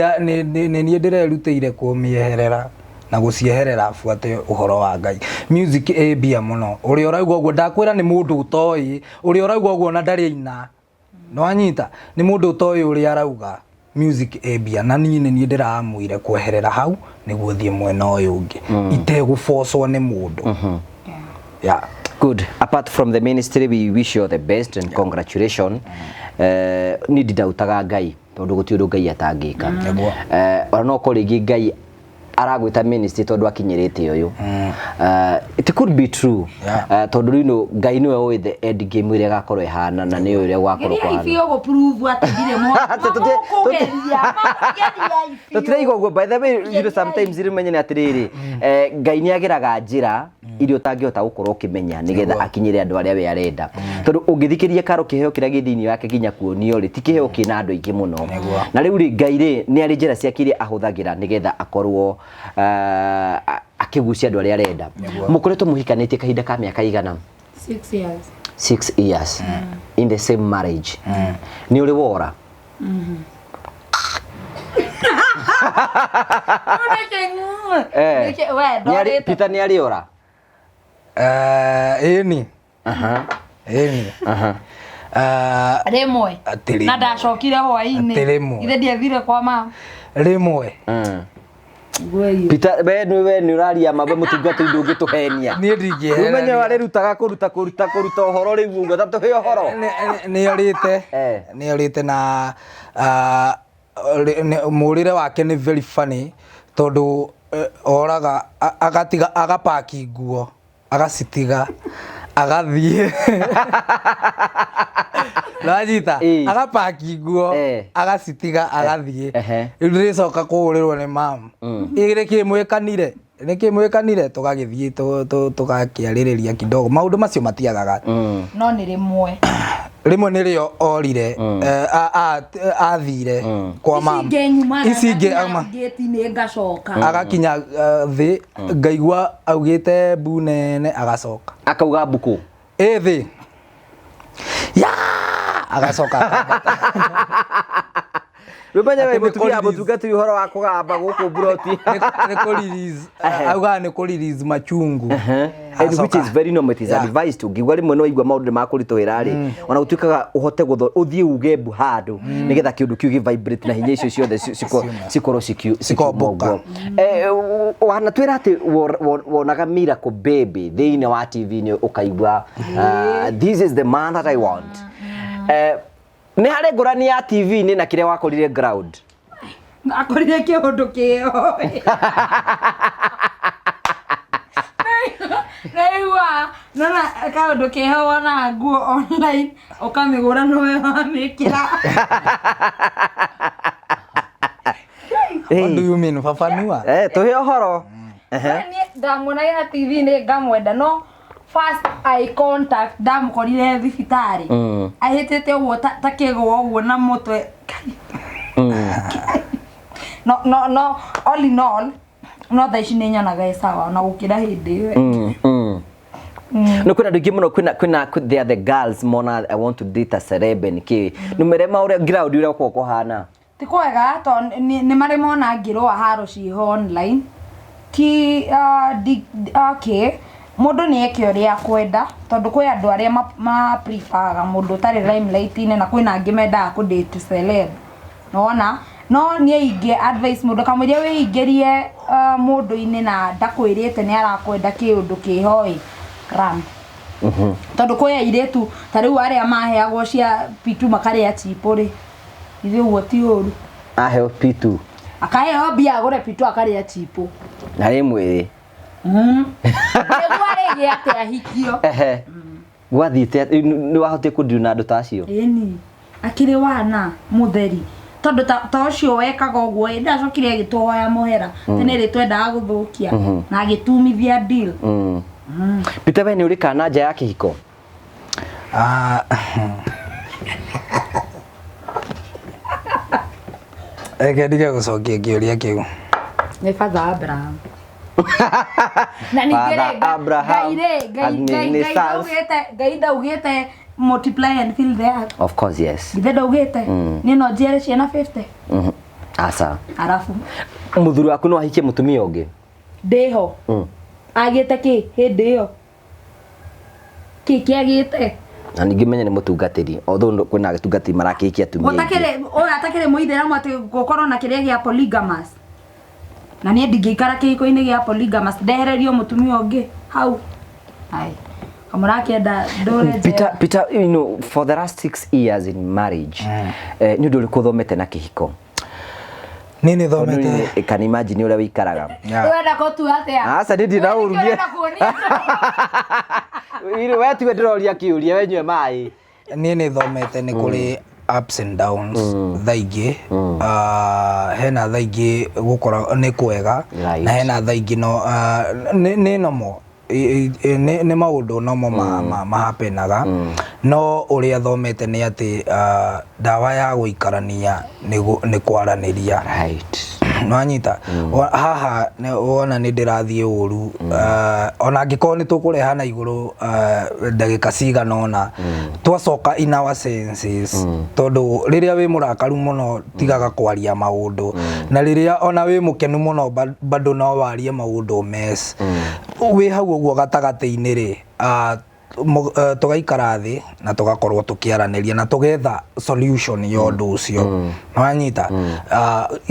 niĩ ndĩrerutĩire kũmĩeherera na gũcieherera buate ũhoro wa Ngai. Music ĩ mbia mũno. Ũrĩa ũrauga ũguo ndakwĩra nĩ mũndũ ũtoĩ, ũrĩa ũrauga ũguo na ndarĩ aina. Nĩwanyita? Nĩ mũndũ ũtoĩ ũrĩa arauga. Music ĩ mbia, na niĩ nĩ niĩ ndĩramuire kweherera hau nĩguo thiĩ mwena ũyũ ũngĩ itegũbocwo nĩ mũndũ. Yeah. Good. Apart from the ministry, we wish you all the best and congratulations. Niĩ ndindautaga Ngai tondũ gũtirĩ ũndũ Ngai atangĩka. Nĩguo. Ona no korwo rĩngĩ Ngai aragwĩta ministry tondũ akinyĩrĩte ũyũ. It could be true. Tondũ rĩu no Ngai nĩwe ũĩ the end game ĩrĩa ĩgakorwo ĩhana na nĩwe ũrĩa gũgakorwo Geria kũhana. Biũ gũ prove atĩ ndirĩ mwana. Kũgeria. Geria biũ. Tũtiraigua ũguo. By the way, sometimes rĩu menye nĩ atĩrĩrĩ, Ngai nĩ ageraga njĩra iria ũtangĩhota gũkorwo ũkĩmenya nĩgetha akinyĩre andũ arĩa we arenda, tondũ ũngĩthikĩrĩria Karo, kĩheo kĩrĩa gĩ thĩinĩ wake nginya kuonio rĩ, ti kĩheo kĩna andũ aingĩ mũno. Na rĩu rĩ, Ngai rĩ, nĩ arĩ njĩra ciake iria ahũthagĩra nĩgetha akorwo akĩgucia andũ arĩa arenda. Mũkoretwo mũhikanĩtie kahinda ka mĩaka igana? 6 years. 6 years in the same marriage. Nĩ ũrĩ wora? We ndorĩte. Peter nĩ arĩ ora? Ĩni. Ĩni. Rĩmwe. Atĩ rĩmwe. Na ndacokire hwainĩ. Atĩ rĩmwe. Ithe ndiathire kwa mama. Rĩmwe. Peter, we nĩ ũraria ma, we mũtungatĩri ndũngĩtũhenia. Niĩ ndingĩhenia. Ũmenye warĩrutaga kũruta ũhoro rĩu ũguo tatũhe ũhoro. Nĩ orĩte. Nĩ orĩte na mũrĩre wake nĩ very funny tondũ oraga agatiga agapaki nguo agacitiga agathiĩ, nanyita, agapaki nguo agacitiga agathiĩ. Rĩu ndĩrĩcoka kũhũrĩrwo nĩ mam, ĩ nĩkĩ mwĩkanire, nĩkĩ mwĩkanire, tũgagĩthiĩ tũgakĩarĩrĩria kidogo. Maũndũ macio matiagaga. No nĩ rĩmwe. Rĩmwe nĩrĩo orire, athire kwa mam. Ici ingĩ nyumaga Ici ingĩ ngĩti-inĩ ngacoka. Agakinya thĩ ngaigua augĩte mbu nene agacoka. Akauga mbuku? Ĩ thĩ ya agacoka akambata. Rũmenye we Atĩ nĩ mũtumia kũ-release. Mũtungatĩri ũhoro wa kũgamba gũkũ mburoti. Nĩ kũ-release, augaga nĩ kũ-release machungu. And which is very normal, it is advised. Ũngĩigua rĩmwe no igua maũndũ nĩ makũritũhĩra rĩ, ona gũtuĩkaga ũhote gũtho ũthiĩ uge mbu handũ nĩgetha kĩũndũ kĩu gĩ vibrate na hinya icio ciothe cikorwo cikiuma. Cikomboka. Ũguo wanatwĩra atĩ wonaga Miracle Baby thĩinĩ wa TV nĩ ũkaigua, "This is the man that I want." Nĩ harĩ ngũrani ya TV-inĩ na kĩrĩa wakorire ground? Akorire kĩũndũ kĩo. Naigua nona kaũndũ keho wonaga nguo online ũkamĩgũra nowe wamĩkĩra. What do you mean, fafanua? Eh, tũhe ũhoro. Ehe. Niĩ ndamuonaga TV-inĩ ngamwenda no first eye contact ndamũkorire thibitarĩ ahĩtĩte ũguo ta kĩgwa ũguo na mũtwe. No no no, all in all, no thaa ici nĩ nyonaga ĩ sawa ona gũkĩra hĩndĩ ĩyo. No kwĩna andũ aingĩ mũno, kwĩna they are the girls mona I want to date a celeb nĩkĩ nĩ ma ũrĩa ground ũrĩa gũkoragwo kũhana. Ti kwega to nĩ marĩ mona ngĩrũa haro ciĩho online ti okay, mũndũ nĩ eke ũrĩa akwenda tondũ kwĩ andũ arĩa ma preferaga mũndũ ũtarĩ limelight-inĩ na kwĩna angĩ mendaga kũ date celeb, nĩwona. No niĩ ingĩ advice mũndũ kamũiria wĩingĩrie mũndũ-inĩ na ndakwĩrĩte nĩ arakwenda kĩũndũ kĩho ĩ run, tondũ kwĩ airĩtu ta rĩu arĩa maheagwo cia P2 makarĩa chipo rĩ, ithuĩ ũguo ti ũru. Aheo P2? Akaheo mbia agũre P2 akarĩa chipo. Na rĩ mwĩrĩ. Nĩguo arĩgĩa atĩ ahikio. Ehe, gwathiĩte nĩ wahotire kũndiru na andũ ta acio? Ĩni akĩrĩ wana mũtheri tondũ ta ũcio wekaga ũguo ĩ ndacokire agĩtũhoya mũhera tene rĩ twendaga gũthũkia na agĩtumithia deal. Peter, we nĩ ũrĩ kana nja ya kĩhiko? Ah, reke ndige gũcokia kĩũria kĩu. Nĩ Father Abraham na ningĩ rĩ, Father Abraham Ngai rĩ, Ngai had Ngai many Ngai sons. ndaugĩte, Ngai ndaugĩte multiply and fill the earth? Of course, yes. Githĩ ndaugĩte niĩ no njiare ciana 50? Aca. Arabu Mũthuri waku no ahikie mũtumia ũngĩ? Ndĩho agĩte kĩ hĩndĩ ĩyo kĩ kĩagĩte? Na ningĩ menye nĩ mũtungatĩri, although kwĩna atungatĩri marakĩhikia atumia aingĩ. Gũtakĩrĩ ũyũ atakĩrĩ mũithĩramu atĩ gũkorwo na kĩrĩa gĩa polygamous, na niĩ ndingĩikara kĩhiko-inĩ gĩa polygamous ndehererio mũtumia ũngĩ hau ai kamũrakĩenda ndũre Peter, njera. Peter, for the last 6 years in marriage, nĩ ũndũ ũrĩkũ ũthomete na kĩhiko? Niĩ nĩ Tondũ thomete. nĩ- can imagine ũrĩa wĩikaraga. Yeah. Ũrenda gũtua atĩa? Aca, niĩ ndirĩ na We ũru. nĩkĩ ũrenda kuonia? We tiwe ndĩroria kĩũria, we nyue maĩ. Niĩ nĩ thomete nĩ kũrĩ ups and downs thaa ingĩ. Ah, hena thaa ingĩ gũkora nĩ kwega na hena thaa ingĩ no nĩ nomo nĩ maũndũ nomo mahapenaga, no ũrĩa thomete nĩ atĩ ndawa ya gũikarania nĩ kwaranĩria. Nwanyita haha wona nĩ ndĩrathiĩ ũru, ona angĩkorwo nĩ tũkũreha na igũrũ ndagĩka cigana ũna, twacoka in our senses, tondũ rĩrĩa wĩ mũrakaru mũno tigaga kwaria maũndũ, na rĩrĩa ona wĩ mũkenu mũno bado no warie maũndũ mess. Wĩ hau ũguo gatagatĩ-inĩ rĩ, tũgaikara thĩ na tũgakorwo tũkĩaranĩria na tũgetha solution ya ũndũ ũcio. Nwanyita?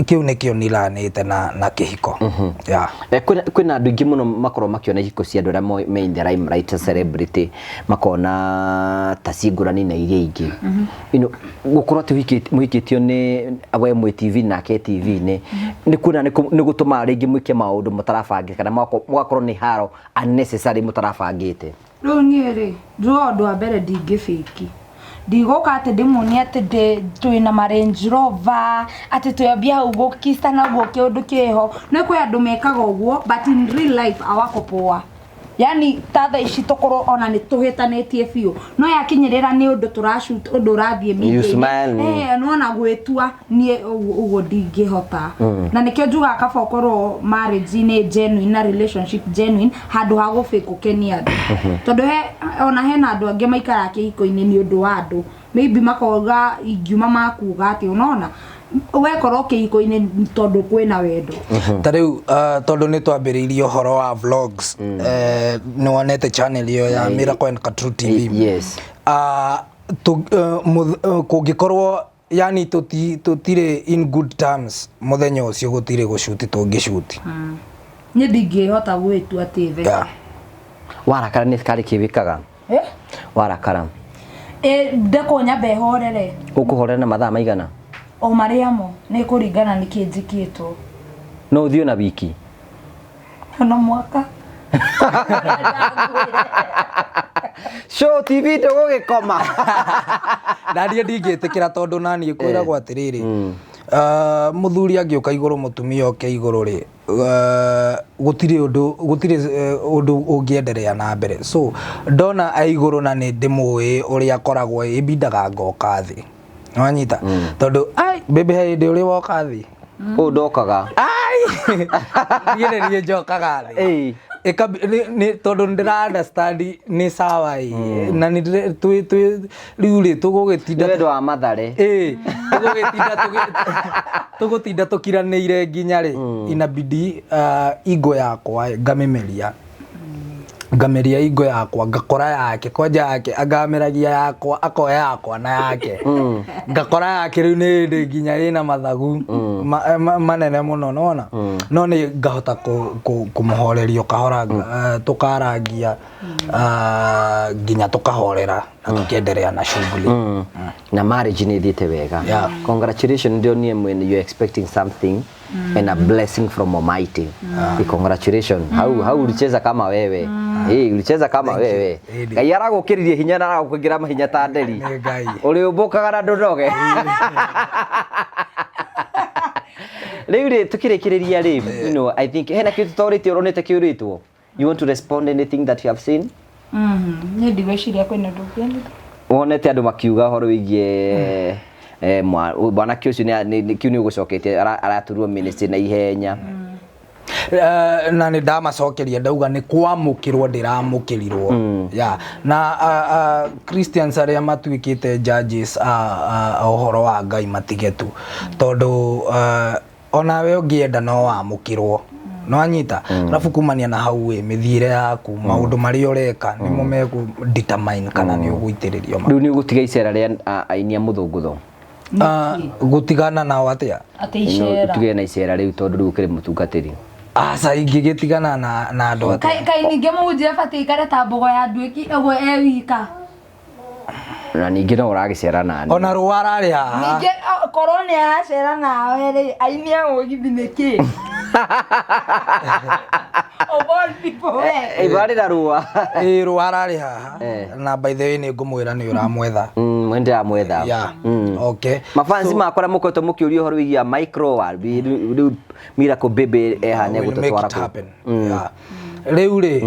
Kĩu nĩkĩo niranĩte na kĩhiko, yeah. Kwĩna andũ aingĩ mũno makorwo makĩona ihiko cia andũ arĩa me in the limelight, celebrity, makona ta ci ngũrani na iria ingĩ. Gũkorwo atĩ mũhikĩtio nĩ we mwĩ TV nake TV-inĩ, nĩ kuona nĩ gũtũmaga rĩngĩ mwĩke maũndũ mũtarabangĩte kana mũgakorwo nĩ haro unnecessary mũtarabangĩte? Rĩu niĩ rĩ, njugaga ũndũ wa mbere, ndingĩbĩki, ndigũka atĩ ndĩmuonie atĩ ndĩ twĩna ma Range Rover, atĩ twambia hau gũkicana ũguo kĩũndũ kĩho. Nĩ kwĩ andũ mekaga ũguo, but in real life awako poa, yani ta thaa ici tũkorwo ona nĩ tũhĩtanĩtie biũ, no yakinyĩrĩra nĩ ũndũ tũrashoot, ũndũ ũrathiĩ You media-inĩ. smile. Eh, nĩwona gwĩtua niĩ ũguo ũguo ndingĩhota, na nĩkĩo njugaga kaba ũkorwo marriage nĩ genuine na relationship genuine handũ ha gũbĩ gũkenia andũ, tondũ he ona hena andũ angĩ maikaraga kĩhiko-inĩ nĩ ũndũ wa andũ, maybe makoga ingiuma makuga atĩ unaona wekorwo kĩhiko-inĩ tondũ kwĩna wendo. Ta rĩu tondũ nĩ twambĩrĩirie ũhoro wa vlogs, nĩ wonete channel ĩyo ya Miracle and Katru TV? Yes. Kũngĩkorwo yani tũtirĩ in good terms mũthenya ũcio, gũtirĩ gũcuti tũngĩcuti. Niĩ ndingĩhota gwĩtua atĩ the Warakara nĩ karĩ kĩ wĩkaga? Eh? Warakara? Ĩ, ndekwo nyambe horere. Ũkũhorera na mathaa maigana? O marĩa mo nĩ kũringana nĩ kĩ njĩkĩtwo. No ũthiĩ na wiki? Ona mwaka. Show TV ndũgũgĩkoma. Na niĩ ndingĩtĩkĩra tondũ naniĩ kwĩragwo atĩrĩrĩ, mũthuri angĩũka igũrũ mũtumia oke igũrũ rĩ, gũtirĩ ũndũ, gũtirĩ ũndũ ũngĩenderea na mbere. So ndona e igũrũ na nĩ ndĩmũĩ ũrĩa akoragwo, ĩmbindaga ngoka thĩ. Nĩwanyita? Tondũ ai baby, he hĩndĩ ũrĩ woka thĩ? Ũũ ndokaga. Ai, niĩ nĩ niĩ njokaga thĩ. Nĩ tondũ nĩ understand nĩ sawa ĩ, na nĩ twĩ rĩu rĩ tũgũgĩtinda. Nĩ wendo wa Mathare. Ĩ, tũgũtinda tũkiranĩire nginya rĩ? Inabidi ingo yakwa ĩ, ngamĩmeria, ngameria ingo yakwa, ngakora yake kwanja yake angameragia yakwa, akoya yakwa na yake ngakora yake. Rĩu nĩ hĩndĩ nginya ĩna mathagu manene mũno nona, no nĩ ngahota kũmũhoreria o kahora, tũkarangia nginya tũkahorera na tũkenderea na shughuli. Na marriage nĩ ĩthiĩte wega. Yeah. Congratulations, ndionie mwene you're expecting something and a blessing from Almighty. Congratulations. Hau ulicheza kama wewe. Ulicheza kama wewe. Ĩĩ. Ngai aragũkĩririe hinya na aragũkĩra mahinya ta nderi. Nĩ Ngai. Ũrĩũmbũkaga na ndũnoge. Rĩu rĩ, tukĩrĩkĩrĩria rĩ, I think hena kĩndũ tũtorĩtie ũronete kĩũrĩtwo. You want to respond anything that you have seen? Niĩ ndigwĩciria kwĩna ũndũ ũngĩ. Wonete andũ makiuga ũhoro wĩgiĩ mwanake ũcio kĩu nĩ ũgũcoketie araturwo ministry na ihenya. Na nĩ ndamacokeria, ndauga nĩ kwamũkĩrwo ndĩramũkĩrirwo ya na Christians arĩa matuĩkĩte judges a ũhoro wa Ngai matige tu, tondũ onawe ũngĩenda no wamũkĩrwo, no anyita arabu kumania na hau ĩ mĩthiĩre yaku, maũndũ marĩa ũreka nĩmo megũ determine kana nĩ ũgũitĩrĩrio. Rĩu nĩ ũgũtiga icera rĩa aini a mũthũngũtho? Gũtigana nao atĩa? Atĩ icera? Ũtige na icera rĩu tondũ rĩu ũkĩrĩ mũtungatĩri. Aca, ingĩgĩtigana na andũ atĩa? Kaĩ ningĩ mũhunjia abatiĩ aikare ta mbogo ya nduĩki ũguo e wika? Na ningĩ no ũragĩcera nani. Ona rũa ararĩ haha. Ningĩ korwo nĩ aracera nawe rĩ, aini a mũgithi nĩ kĩ? Of all people, we. Ibarĩ na rũa. Ĩ, rũa ararĩ haha. Na by the way, nĩ ngũmwĩra nĩ ũramwetha. We ndĩramwetha. Yeah. Okay. Mafansi makwa arĩa mũkoretwo mũkĩũria ũhoro wĩgiĩ micro rĩu Miracle Baby eha nĩ We'll make egũtũtwara it kũ? happen. Yeah. Rĩu rĩ,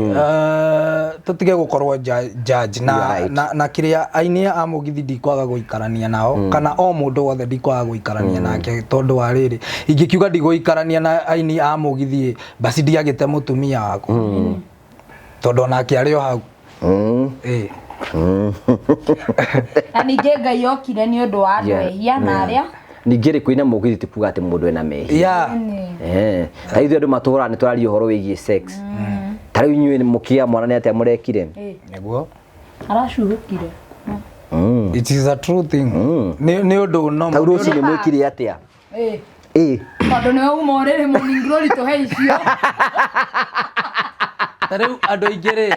tũtige gũkorwo judge na, na kĩrĩa aini a mũgithi ndikwaga gũikarania nao, kana o mũndũ wothe ndikwaga gũikarania nake, tondũ wa rĩrĩ, ingĩkiuga ndigũikarania na aini a mũgithi ĩ, basi ndiagĩte mũtumia wakwa, tondũ onake arĩ o hau. Ĩ. Na ningĩ Ngai okire nĩ ũndũ wa andũ ehia na arĩa Ningĩ rĩ, kũina mũgithi ti kuga atĩ mũndũ ena mehia. Ta ithuĩ andũ matũraga nĩ tũraria ũhoro wĩgiĩ sex. Ta rĩu inyuĩ mũkĩgĩa mwana nĩ atĩa mũrekire? Nĩguo. Aracuhũkire. It is a true thing, nĩ ũndũ Ta normal. rũcinĩ mwĩkire atĩa? Ĩ. Tondũ nĩwe uma ũrĩrĩ, morning glory tũhe icio. Ta rĩu andũ aingĩ rĩ,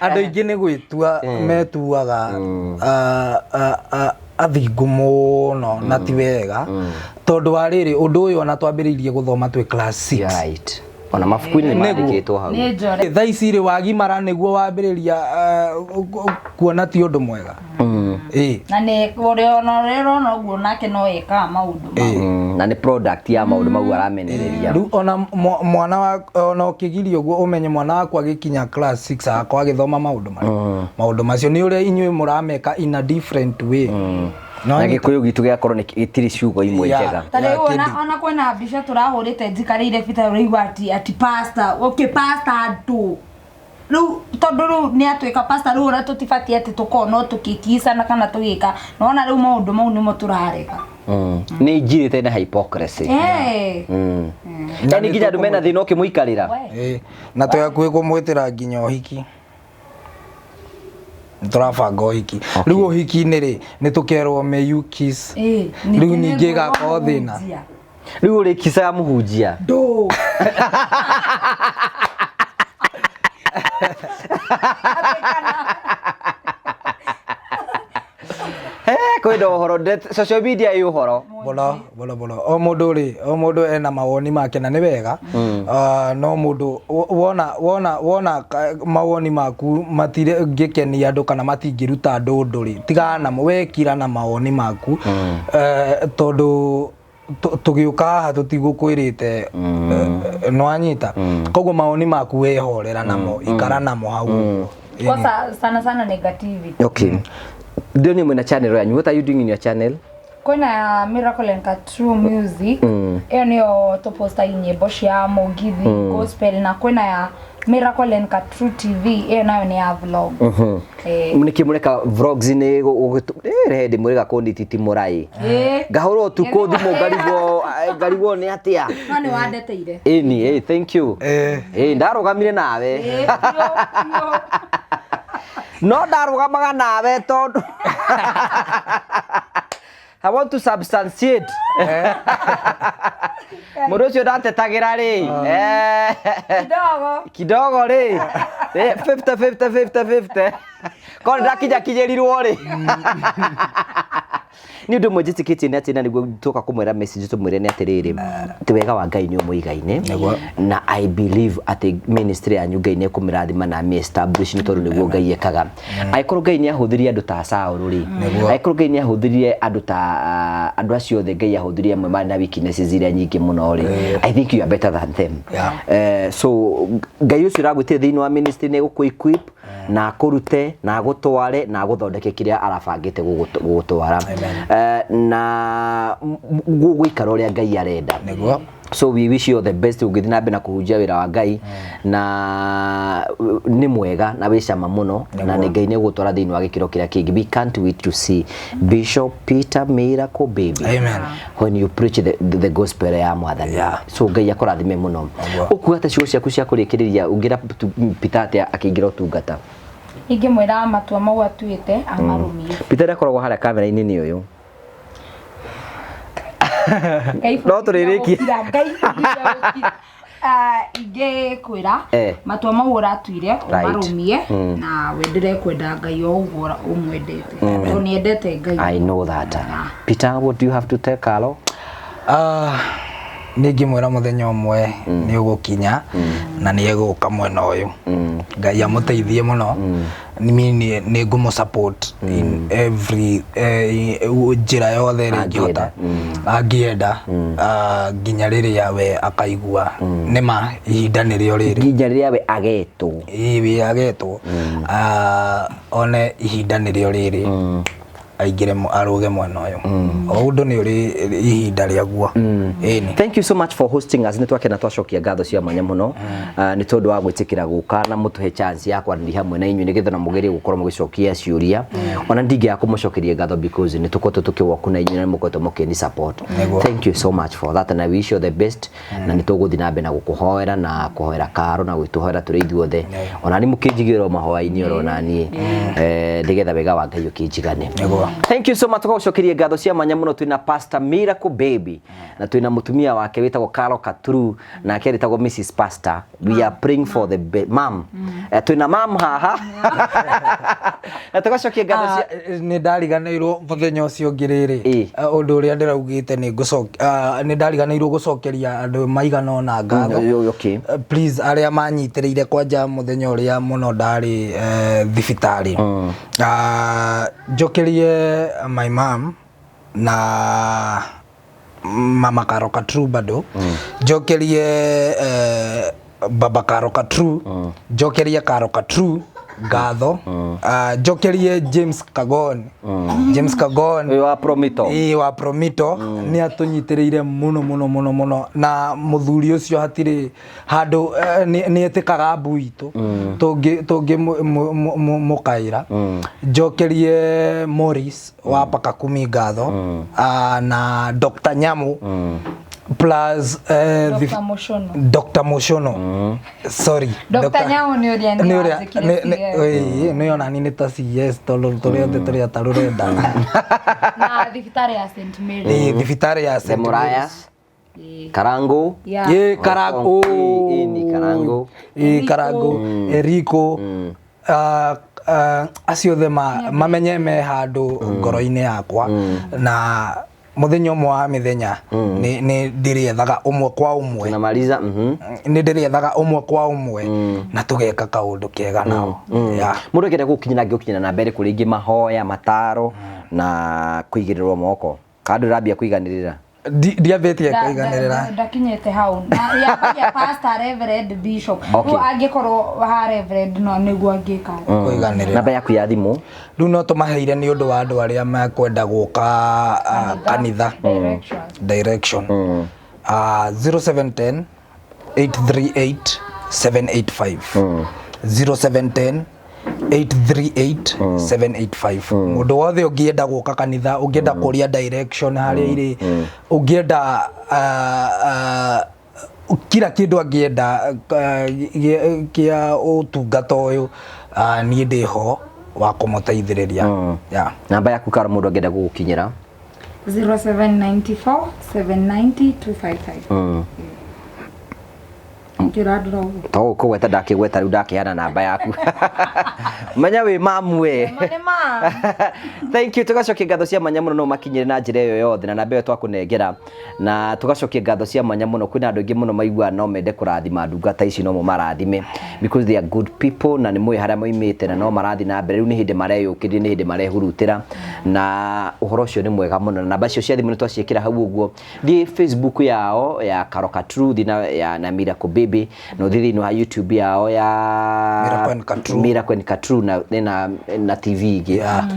andũ aingĩ nĩ gwĩtua metuaga athingu mũno, na ti wega, tondũ wa rĩrĩ, ũndũ ũyũ ona twambĩrĩirie gũthoma twĩ class 6. Right. Ona mabuku-inĩ nĩ mandĩkĩtwo hau. Nĩ njore. Thaa ici rĩ, wagimara nĩguo wambĩrĩria kuona ti ũndũ mwega. Ĩ. Na nĩ ũrĩa ona ũrĩa ũrona ũguo nake no ekaga maũndũ mau. Na nĩ product ya maũndũ mau aramenereria. Rĩu ona mwana wa ona ũkĩgiria ũguo, ũmenye mwana waku agĩkinya class 6 agakorwo agĩthoma maũndũ marĩa, maũndũ macio nĩ ũrĩa inyuĩ mũrameka in a different way. No Na gĩkũyũ gitũ gĩgakorwo nĩ gĩtirĩ ciugo imwe njega. Ta Ya, rĩu ona kĩndĩ. ona kwĩna mbica tũrahũrĩte njikarĩire bita, ũraigua ati pastor, okay, pastor andũ rĩu, tondũ rĩu nĩ atuĩka pastor, rĩu ona tũtibatiĩ atĩ tũkorwo no tũkĩkicana kana tũgĩka nona rĩu maũndũ mau nĩmo tũrarega. Nĩ injiri ĩtarĩ na hypocrisy. Yani nginya andũ mena thĩna ũkĩmũikarĩra. We. Ĩ, na twĩ hakuhĩ kũmwĩtĩra nginya ũhiki. Nĩ tũrabanga ũhiki rĩu. Ũhiki-inĩ rĩ, nĩ tũkerwo, "May you kiss." Rĩu ningĩ ĩgakorwo thĩna. Rĩu ũrĩkicaga mũhunjia. Ndũ. Kwĩna ũhoro social media ĩ ũhoro. Bolo bolo bolo, o mũndũ rĩ, o mũndũ ena mawoni make na nĩ wega. Ah, no mũndũ wona mawoni maku matirĩngĩkenia andũ kana matingĩruta andũ ũndũ rĩ, tigana namo, wekira na mawoni maku. Tondũ tũgĩũka haha tũtigũkwĩrĩte nĩwanyita, koguo mawoni maku wehorera namo, ikara namo hau ũguo. Kwanza sana sana negativity. Okay, ndio ni mwena channel yanyu, what are you doing in your channel? Kwĩna Miracle and True Music, ĩyo nĩyo tũposta nyĩmbo cia mũgithi, gospel, na kwĩna ya Miracle and True TV, ĩyo nayo nĩ ya vlog. Nĩkĩ mũreka vlogs? Nĩ rehe ndĩmwĩrĩga kũndititimũra ĩ. Ngahũrwo ũtukũ thimũ, ngarigwo nĩ atĩa. No nĩ wandeteire. Ĩni, thank you. Ndarũgamire nawe. Biũ, biũ. No ndarũgamaga nawe tondũ I want to substantiate mũndũ ũcio ndatetagĩra rĩ. Kidogo. Kidogo rĩ. 50 50 50 50 korwo ndakinyakinyĩrirwo rĩ, nĩ ũndũ ũmwe njĩtĩkĩtie nĩ atĩ, na nĩguo tũka kũmwĩra message, tũmwĩre nĩ atĩrĩrĩ, atĩ wega wa Ngai nĩ ũmũigaine. Na I believe atĩ ministry yanyu Ngai nĩ ekũmĩrathima na amĩ establish, nĩ tondũ nĩguo Ngai ekaga. Angĩkorwo Ngai nĩ ahũthĩrie andũ ta Saũlũ rĩ, angĩkorwo Ngai nĩ ahũthĩrie andũ ta andũ acio othe Ngai ahũthĩrie amwe marĩ na weaknesses iria nyingĩ mũno rĩ, I think you are better than them. So Ngai ũcio ũragwĩtire thĩinĩ wa ministry nĩ egũkũ equip na akũrute na agũtware na agũthondeke kĩrĩa arabangĩte gũgũtwara. Na gũgũikara ũrĩa Ngai arenda. So we wish you all the best ũngĩthiĩ na mbere na kũhunjia wĩra wa Ngai, na nĩ mwega na wĩ cama mũno, na nĩ Ngai nĩ egũgũtwara thĩinĩ wa gĩkĩro kĩrĩa kĩngĩ. We can't wait to see Bishop Peter Miracle Baby Amen. when you preach the gospel ya Mwathani. So Ngai akũrathime mũno. Ũkuga atĩ ciugo ciaku cia kũrĩkĩrĩria, ũngĩra Peter atĩa akĩingĩra ũtungata? Ingĩmwĩra matua mau atuĩte amarũmie. Peter akoragwo harĩa kamera-inĩ nĩ ũyũ. Ngai No tũrĩrĩkie. gũkira, Ngai bundithia gũkira. Ah, ingĩkwĩra matua mau ũratuire ũmarũmie na wenderee kwenda Ngai o ũguo ũmwendete, tondũ nĩ endete Ngai. I know that. Peter, what do you have to tell Carlo? Ah, nĩ ngĩmwĩra mũthenya ũmwe nĩ ũgũkinya na nĩ egũka mwena ũyũ. Ngai amũteithie mũno. Niĩ nĩ ngũmũ support in every njĩra yothe ĩrĩa ingĩhota angĩenda. Ah, nginya rĩrĩa we akaigua nĩma ihinda nĩrĩo rĩrĩ. Nginya rĩrĩa we agetwo. Ĩĩ, wĩ agetwo. Ah, one ihinda nĩrĩo rĩrĩ aingĩre arũge mwena ũyũ. O ũndũ nĩ ũrĩ ihinda rĩaguo, ĩni. Thank you so much for hosting us. Nĩ twakena, twacokia ngatho cia mwanya mũno nĩ tondũ wa gwĩtĩkĩra gũka na mũtũhe chance ya kwaranĩria hamwe na inyuĩ, nĩgetha na mũgerie gũkorwo mũgĩcokia ciũria. Ona ndingĩaga kũmũcokeria ngatho because nĩ tũkoretwo tũkĩwoku na inyuĩ na nĩ mũkoretwo mũkĩni support. Thank you so much for that and I wish you the best, na nĩ tũgũthiĩ na mbere na gũkũhoera na kũhoera Karo na gwĩtũhoera tũrĩ ithuothe, ona nĩ mũkĩnjigĩrwo mahoya-inĩ oro na niĩ, nĩgetha wega wa Ngai ũkĩnjigane. Thank you so much, tũgũcokeria ngatho cia mwanya mũno. Twĩna Pastor Miracle Baby na twĩna mũtumia wake wĩtagwo Carol Katuru, nake wĩtagwo Mrs Pastor. We are praying for the mam. Twĩna mam haha na tũgacokia ngatho cia Nĩ ndariganĩirwo mũthenya ũcio ũngĩ rĩrĩ. Ũndũ ũrĩa ndĩraugĩte nĩ nĩ ndariganĩirwo gũcokeria andũ maigana ũna ngatho. Please, arĩa manyitĩrĩire kwanja mũthenya ũrĩa mũno ndarĩ thibitarĩ. Ah, njokerie my mom na mama Karo Katru, bado njokerie baba Karo Katru, njokerie Karo Katru ngatho. Ah, njokerie James Kagon, James Kagon. Ũyũ wa Promito. Ĩĩ, wa Promito, nĩ atũnyitĩrĩire mũno mũno mũno mũno, na mũthuri ũcio hatirĩ handũ nĩ etĩkaga mbu itũ tũngĩ mũkaĩra. Njokerie Morris wa Paka Kumi ngatho. Ah, na Dr. Nyamu plus Dr. Moshono. Dr. Moshono, sorry. Dr. Nyamu nĩ ũrĩa nĩ ũrĩa wanjĩkire CS. Ĩĩ, nĩ onani nĩ ta CS tondũ tũrĩ othe tũrĩ ata rũrenda. Na thibitarĩ ya St Mary. Ĩĩ, thibitarĩ ya St. Muraya. Mary's. Karango. Ĩĩ, Karango. Ĩĩ, ni Karango. Ĩĩ, Karango Eriko. Ah, Acio othe mamenye me handũ ngoro-inĩ yakwa, na mũthenya ũmwe wa mĩthenya nĩ ndĩrĩethaga ũmwe kwa ũmwe. Tunamaliza. Nĩ ndĩrĩethaga ũmwe kwa ũmwe na tũgeka kaũndũ kega nao. Yeah. Mũndũ angĩenda gũkinyĩra, angĩgũkinyĩra na mbere kũrĩ ingĩ, mahoya, mataro na kũigĩrĩrwo moko, kana ndũrambia kũiganĩrĩra? Ndiambĩtie kũiganĩrĩra. Ndakinyĩte hau na yambagia pastor, reverend, bishop. Okay. Rĩu angĩkorwo ha reverend no nĩguo angĩka. Kũiganĩrĩra. Namba yaku ya thimũ? Rĩu no tũmaheire nĩ ũndũ wa andũ arĩa mekwenda gũka kanitha. Directions. Direction. 0710 838 785, 0710 838 785. Mũndũ wothe ũngĩenda gũka kanitha, ũngĩenda kũria direction harĩa irĩ, ũngĩenda kila kĩndũ angĩenda kĩa ũtungata ũyũ, niĩ ndĩho wa kũmũteithĩrĩria. Yeah. Namba yaku, Karo, mũndũ angĩenda gũgũkinyĩra? 0794 790 255. Ngĩrandũra ũguo. To kũgweta ndakĩgweta rĩu, ndakĩheana namba yaku, menya wĩ mamwe. Ma nĩ ma. Thank you. Tugacokia ngatho cia mwanya mũno, no makinyĩre na njĩra ĩyo yothe na namba ĩyo twakũnengera, na tugacokia ngatho cia mwanya mũno. Kwĩna andũ aingĩ mũno maiguaga no mende kũrathima ndungata ici, no mũmarathime because they are good people, na nĩ mũĩ harĩa moimĩte na no marathiĩ na mbere. Rĩu nĩ hĩndĩ mareyũkĩria, nĩ hĩndĩ marehurutĩra, na ũhoro ũcio nĩ mwega mũno. Na namba icio cia thimũ nĩ twaciĩkĩra hau ũguo. Thiĩ Facebook yao ya Karoka Truth na ya na Miracle Baby, na ũthiĩ thĩinĩ wa YouTube yao ya Miracle and Katru. Miracle and Katru, na TV ingĩ. Yeah.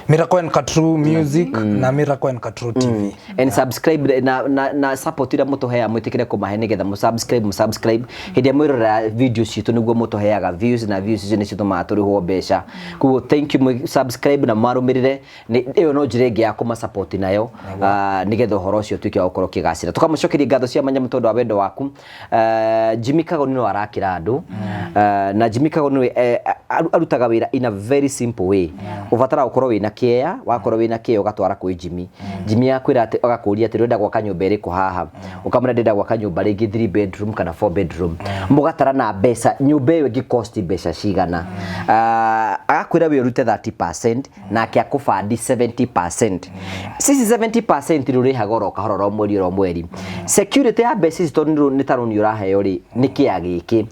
Miracle and Katru Music na Miracle and Katru TV. And subscribe na support ira mutuheaga, mwitikire kumahe nigetha mu subscribe hindi mwirorera video citu, niguo mutuheaga views, na views icio nicio tumaga turihwo mbeca. Koguo thank you, subscribe na marumirire. Ĩyo no njĩra ĩngĩ ya kũma support nayo, nigetha ũhoro ũcio ũtuĩke wa gũkorwo ũkĩgacĩra. Tũkamũcokeria ngatho cia mwanya tondũ wa wendo waku. Jimmy Kagoni no arakĩra andũ. Na Jimmy Kagoni arutaga wĩra in a very simple way. Ũbataraga gũkorwo wĩna kĩea, wakorwo wĩna kĩea ũgatwara kwĩ Jimmy. Jimmy akwĩra atĩ, agakũria atĩ ũrenda gwaka nyũmba ĩrĩkũ haha, ũkamwĩra ndĩrenda gwaka nyũmba rĩngĩ 3 bedroom kana 4 bedroom, mũgatara na mbeca nyũmba ĩyo ĩngĩ cost mbeca cigana. Agakwĩra we ũrute 30% nake akũbandi 70%. Sisi 70% rĩ ũrĩhaga oro kahora, oro mweri oro mweri. Security ya mbeca ici, tondũ nĩ tarũni ũraheo rĩ, nĩ kĩa gĩkĩ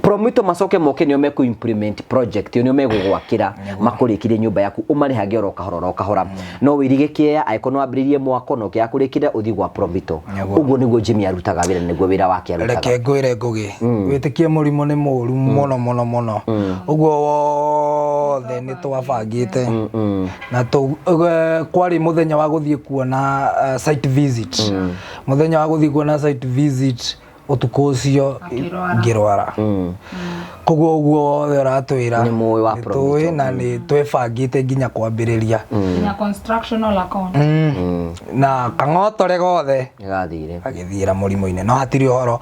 promito macoke moke nĩo mekũ implement project ĩyo, nĩo megũgwakĩra makũrĩkĩrie nyũmba yaku, ũmarĩhage oro kahora oro kahora. No wĩrige kĩea angĩkorwo nĩ wambĩrĩirie mwako na ũkĩaga kũrĩkĩrĩra, ũthiĩ gwa promito. Ũguo nĩguo Jimmy arutaga wĩra, nĩguo wĩra wake arutaga. Reke ngwĩre, Ngũgĩ, wĩtĩkie mũrimũ nĩ mũru mũno mũno mũno. Ũguo wothe nĩ twabangĩte na kwarĩ mũthenya wa gũthiĩ kuona site visit, mũthenya wa gũthiĩ kuona site visit, ũtukũ ũcio Akĩrwara. Ngĩrwara. Koguo ũguo wothe ũratwĩra Nĩ mũĩ wa nĩ Promito. tũĩ na nĩ twebangĩte nginya kwambĩrĩria. Nginya constructional account. Na kang'otore gothe Nĩgathire. Agĩthiĩra mũrimũ-inĩ, no hatirĩ ũhoro.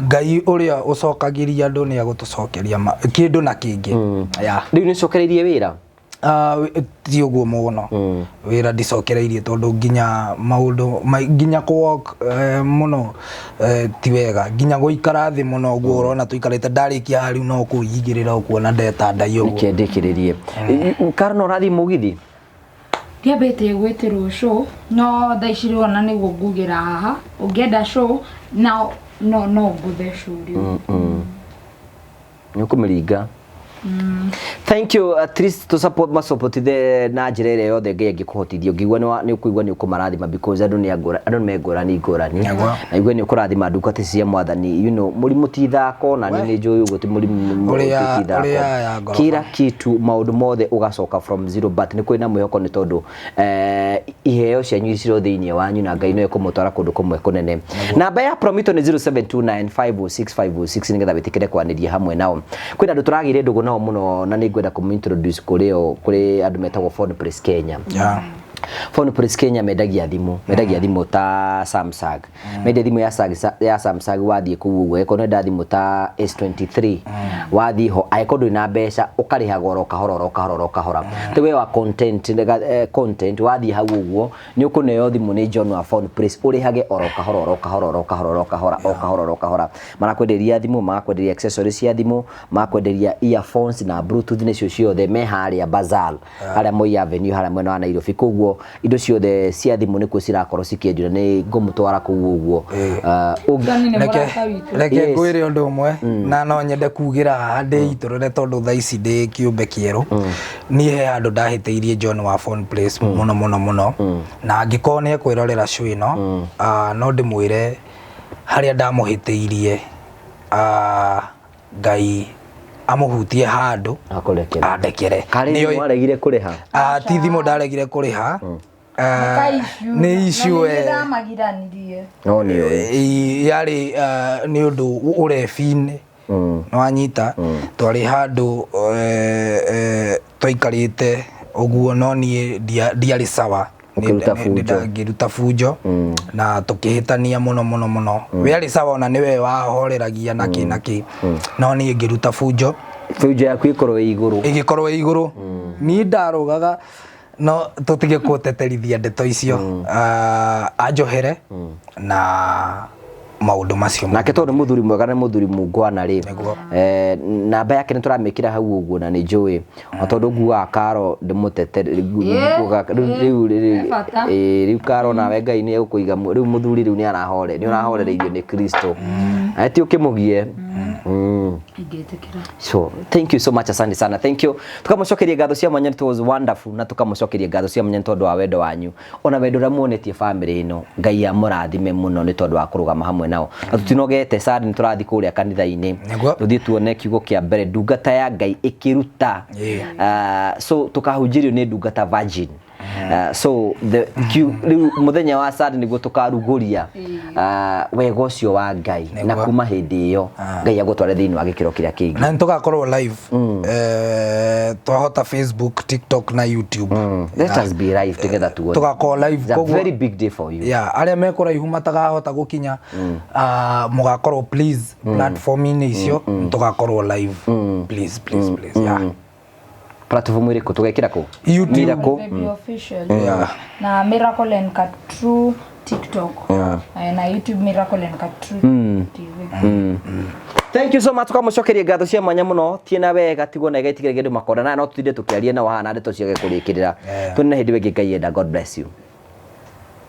Ngai ũrĩa ũcokagĩria andũ nĩ agũtũcokeria kĩndũ na kĩngĩ. Yeah. Rĩu nĩ ũcokereirie wĩra? Ti ũguo mũno, wĩra ndicokereirie tondũ nginya maũndũ nginya kũ walk mũno ti wega, nginya gũikara thĩ mũno ũguo ũrona tũikarĩte, ndarĩkia haha rĩu no kũigĩrĩra ũkuona ndetandai ũguo. Nĩkĩndĩkĩrĩrie Karona, ũrathiĩ mũgithi? Ndiambĩtie gwĩtĩrwo show, no thaa ici rĩu ona nĩguo ngugĩra haha, ũngĩenda show no no ngũthe show rĩu. Nĩ ũkũmĩringa. Thank you. At least to support, masupportithe na njĩra ĩrĩa yothe Ngai angĩkũhotithia. Ũngĩigua nĩ ũkũigua nĩ ũkũmarathima because andũ nĩ andũ nĩ me ngũrani ngũrani. Na igue nĩ ũkũrathima ndungata ici cia mwathani. Mũrimũ ti ithako, na niĩ nĩ njũĩ ũguo ti mũrimũ ti ithako. Ũrĩa ya ngoroba. Kila kitu, maũndũ mothe ũgacoka from zero, but nĩ kũrĩ na mwĩhoko nĩ tondũ iheo cianyu cirĩ thĩinĩ wanyu na Ngai no ekũmũtwara kũndũ kũmwe kũnene. Namba ya Promito nĩ 0729506506 nĩgetha wĩtĩkĩre kwanĩria hamwe nao. Kwĩna andũ tũragĩire ndũgũ nao mũno na nĩ ngwenda kũmũ introduce kũrĩ o, kũrĩ andũ metagwo Phone Place Kenya. Phone Place Kenya mendagia thimũ, mendagia thimũ ta Samsung, mendia thimũ ya Samsung. Wathiĩ kũu ũguo, angĩkorwo nĩwenda thimũ ta S23, wathiĩ ho, angĩkorwo ndũrĩ na mbeca, ũkarĩhaga oro kahora, oro kahora, oro kahora. Ti we wa content, content wathiĩ hau ũguo nĩ ũkũneo thimũ nĩ John wa Phone Place, ũrĩhage oro kahora, oro kahora, oro kahora, oro kahora, o kahora, oro kahora. Marakwenderia thimũ, magakwenderia accessories cia thimũ, magakwenderia earphones na bluetooth nĩcio ciothe. Me harĩa Bazaar, harĩa Moi Avenue, harĩa mwena wa Nairobi. Koguo indo ciothe cia thimũ nĩkuo cirakorwo cikĩendio, na nĩ ngũmũtwara kũu ũguo. John nĩ Reke mũrata witũ. Reke Yes. ngwĩre ũndũ ũmwe, na no nyende kugĩra haha ndĩitũrũre, tondũ thaa ici ndĩ kĩũmbe kĩerũ. Niĩ he handũ ndahĩtĩirie John wa Phone Place mũno mũno mũno, na angĩkorwo nĩ ekwĩrorera show ĩno, no ndĩmwĩre harĩa ndamũhĩtĩirie, Ngai amũhutie handũ Akũrekere. Andekere. Karĩ mwaregire kũrĩha? Ah, ti thimũ ndaregire kũrĩha. Ka issue. Nĩ issue. Na nĩ ndamagiranirie. No nĩ ũĩ. Yarĩ nĩ ũndũ ũrebi-inĩ, nĩwanyita, twarĩ handũ twaikarĩte ũguo, no niĩ ndiarĩ sawa. Ũkĩruta bunjo. Ngĩruta bunjo na tũkĩhĩtania mũno mũno mũno. We arĩ sawa, ona nĩwe wahoreragia na kĩ na kĩ, no niĩ ngĩruta bunjo. Bunjo yaku ĩkorwo ĩ igũrũ. Ĩgĩkorwo ĩ igũrũ. Niĩ ndarũgaga, no tũtige kũteterithia ndeto icio. Anjohere na maũndũ macio. Nake tondũ nĩ mũthuri mwega na nĩ mũthuri mungwana rĩ, Nĩguo. Namba yake nĩ tũramĩkĩra hau ũguo, na nĩ njũĩ o tondũ nguaga karo ndĩmũtete rĩu He bata. Rĩu karo nawe Ngai nĩ egũkũiga rĩu mũthuri rĩu nĩ arahore, nĩ ũrahorereirio nĩ Kristo, na ti ũkĩmũgie. Ingĩtĩkĩra. So thank you so much, asante sana, thank you. Tukamũcokeria ngatho cia mwanya, it was wonderful, na tukamũcokeria ngatho cia mwanya nĩ tondũ wa wendo wanyu, ona wendo ũrĩa muonetie family ĩno. Ngai amũrathime mũno nĩ tondũ wa kũrũgama hamwe nao, na tũtinogete sadi, nĩ tũrathiĩ kũrĩa kanitha-inĩ. Nĩguo. Tũthiĩ tuone kiugo kĩa mbere, ndungata ya Ngai ĩkĩruta. So tũkahunjĩrio nĩ ndungata virgin. So the rĩu mũthenya wa sadi nĩguo tũkarugũria wega ũcio wa Ngai na Nĩguo. kuma hĩndĩ ĩyo Ngai agũtware thĩinĩ wa gĩkĩro kĩrĩa kĩngĩ. Na nĩtũgakorwo live, twahota Facebook, TikTok na YouTube. Let us be live together tuone. Tũgakorwo live. It's a very big day for you. Yeah, arĩa me kũraihu matakahota gũkinya, mũgakorwo please platform-inĩ icio tũgakorwo live, please, please, please, yeah. Platform ĩrĩkũ tũgekĩra kũ? YouTube. Miracle. Baby Official. Yeah. Na Miracle and Katru TikTok. Na YouTube Miracle and Katru TV. Thank you so much, tukamũcokeria ngatho cia mwanya mũno. Tie na wega, tigwo na igaitigĩra kĩndũ makonda na no tutinde tũkĩaria nao haha na ndeto ciage kũrĩkĩrĩra. Tuonane hĩndĩ ĩngĩ Ngai enda. God bless you.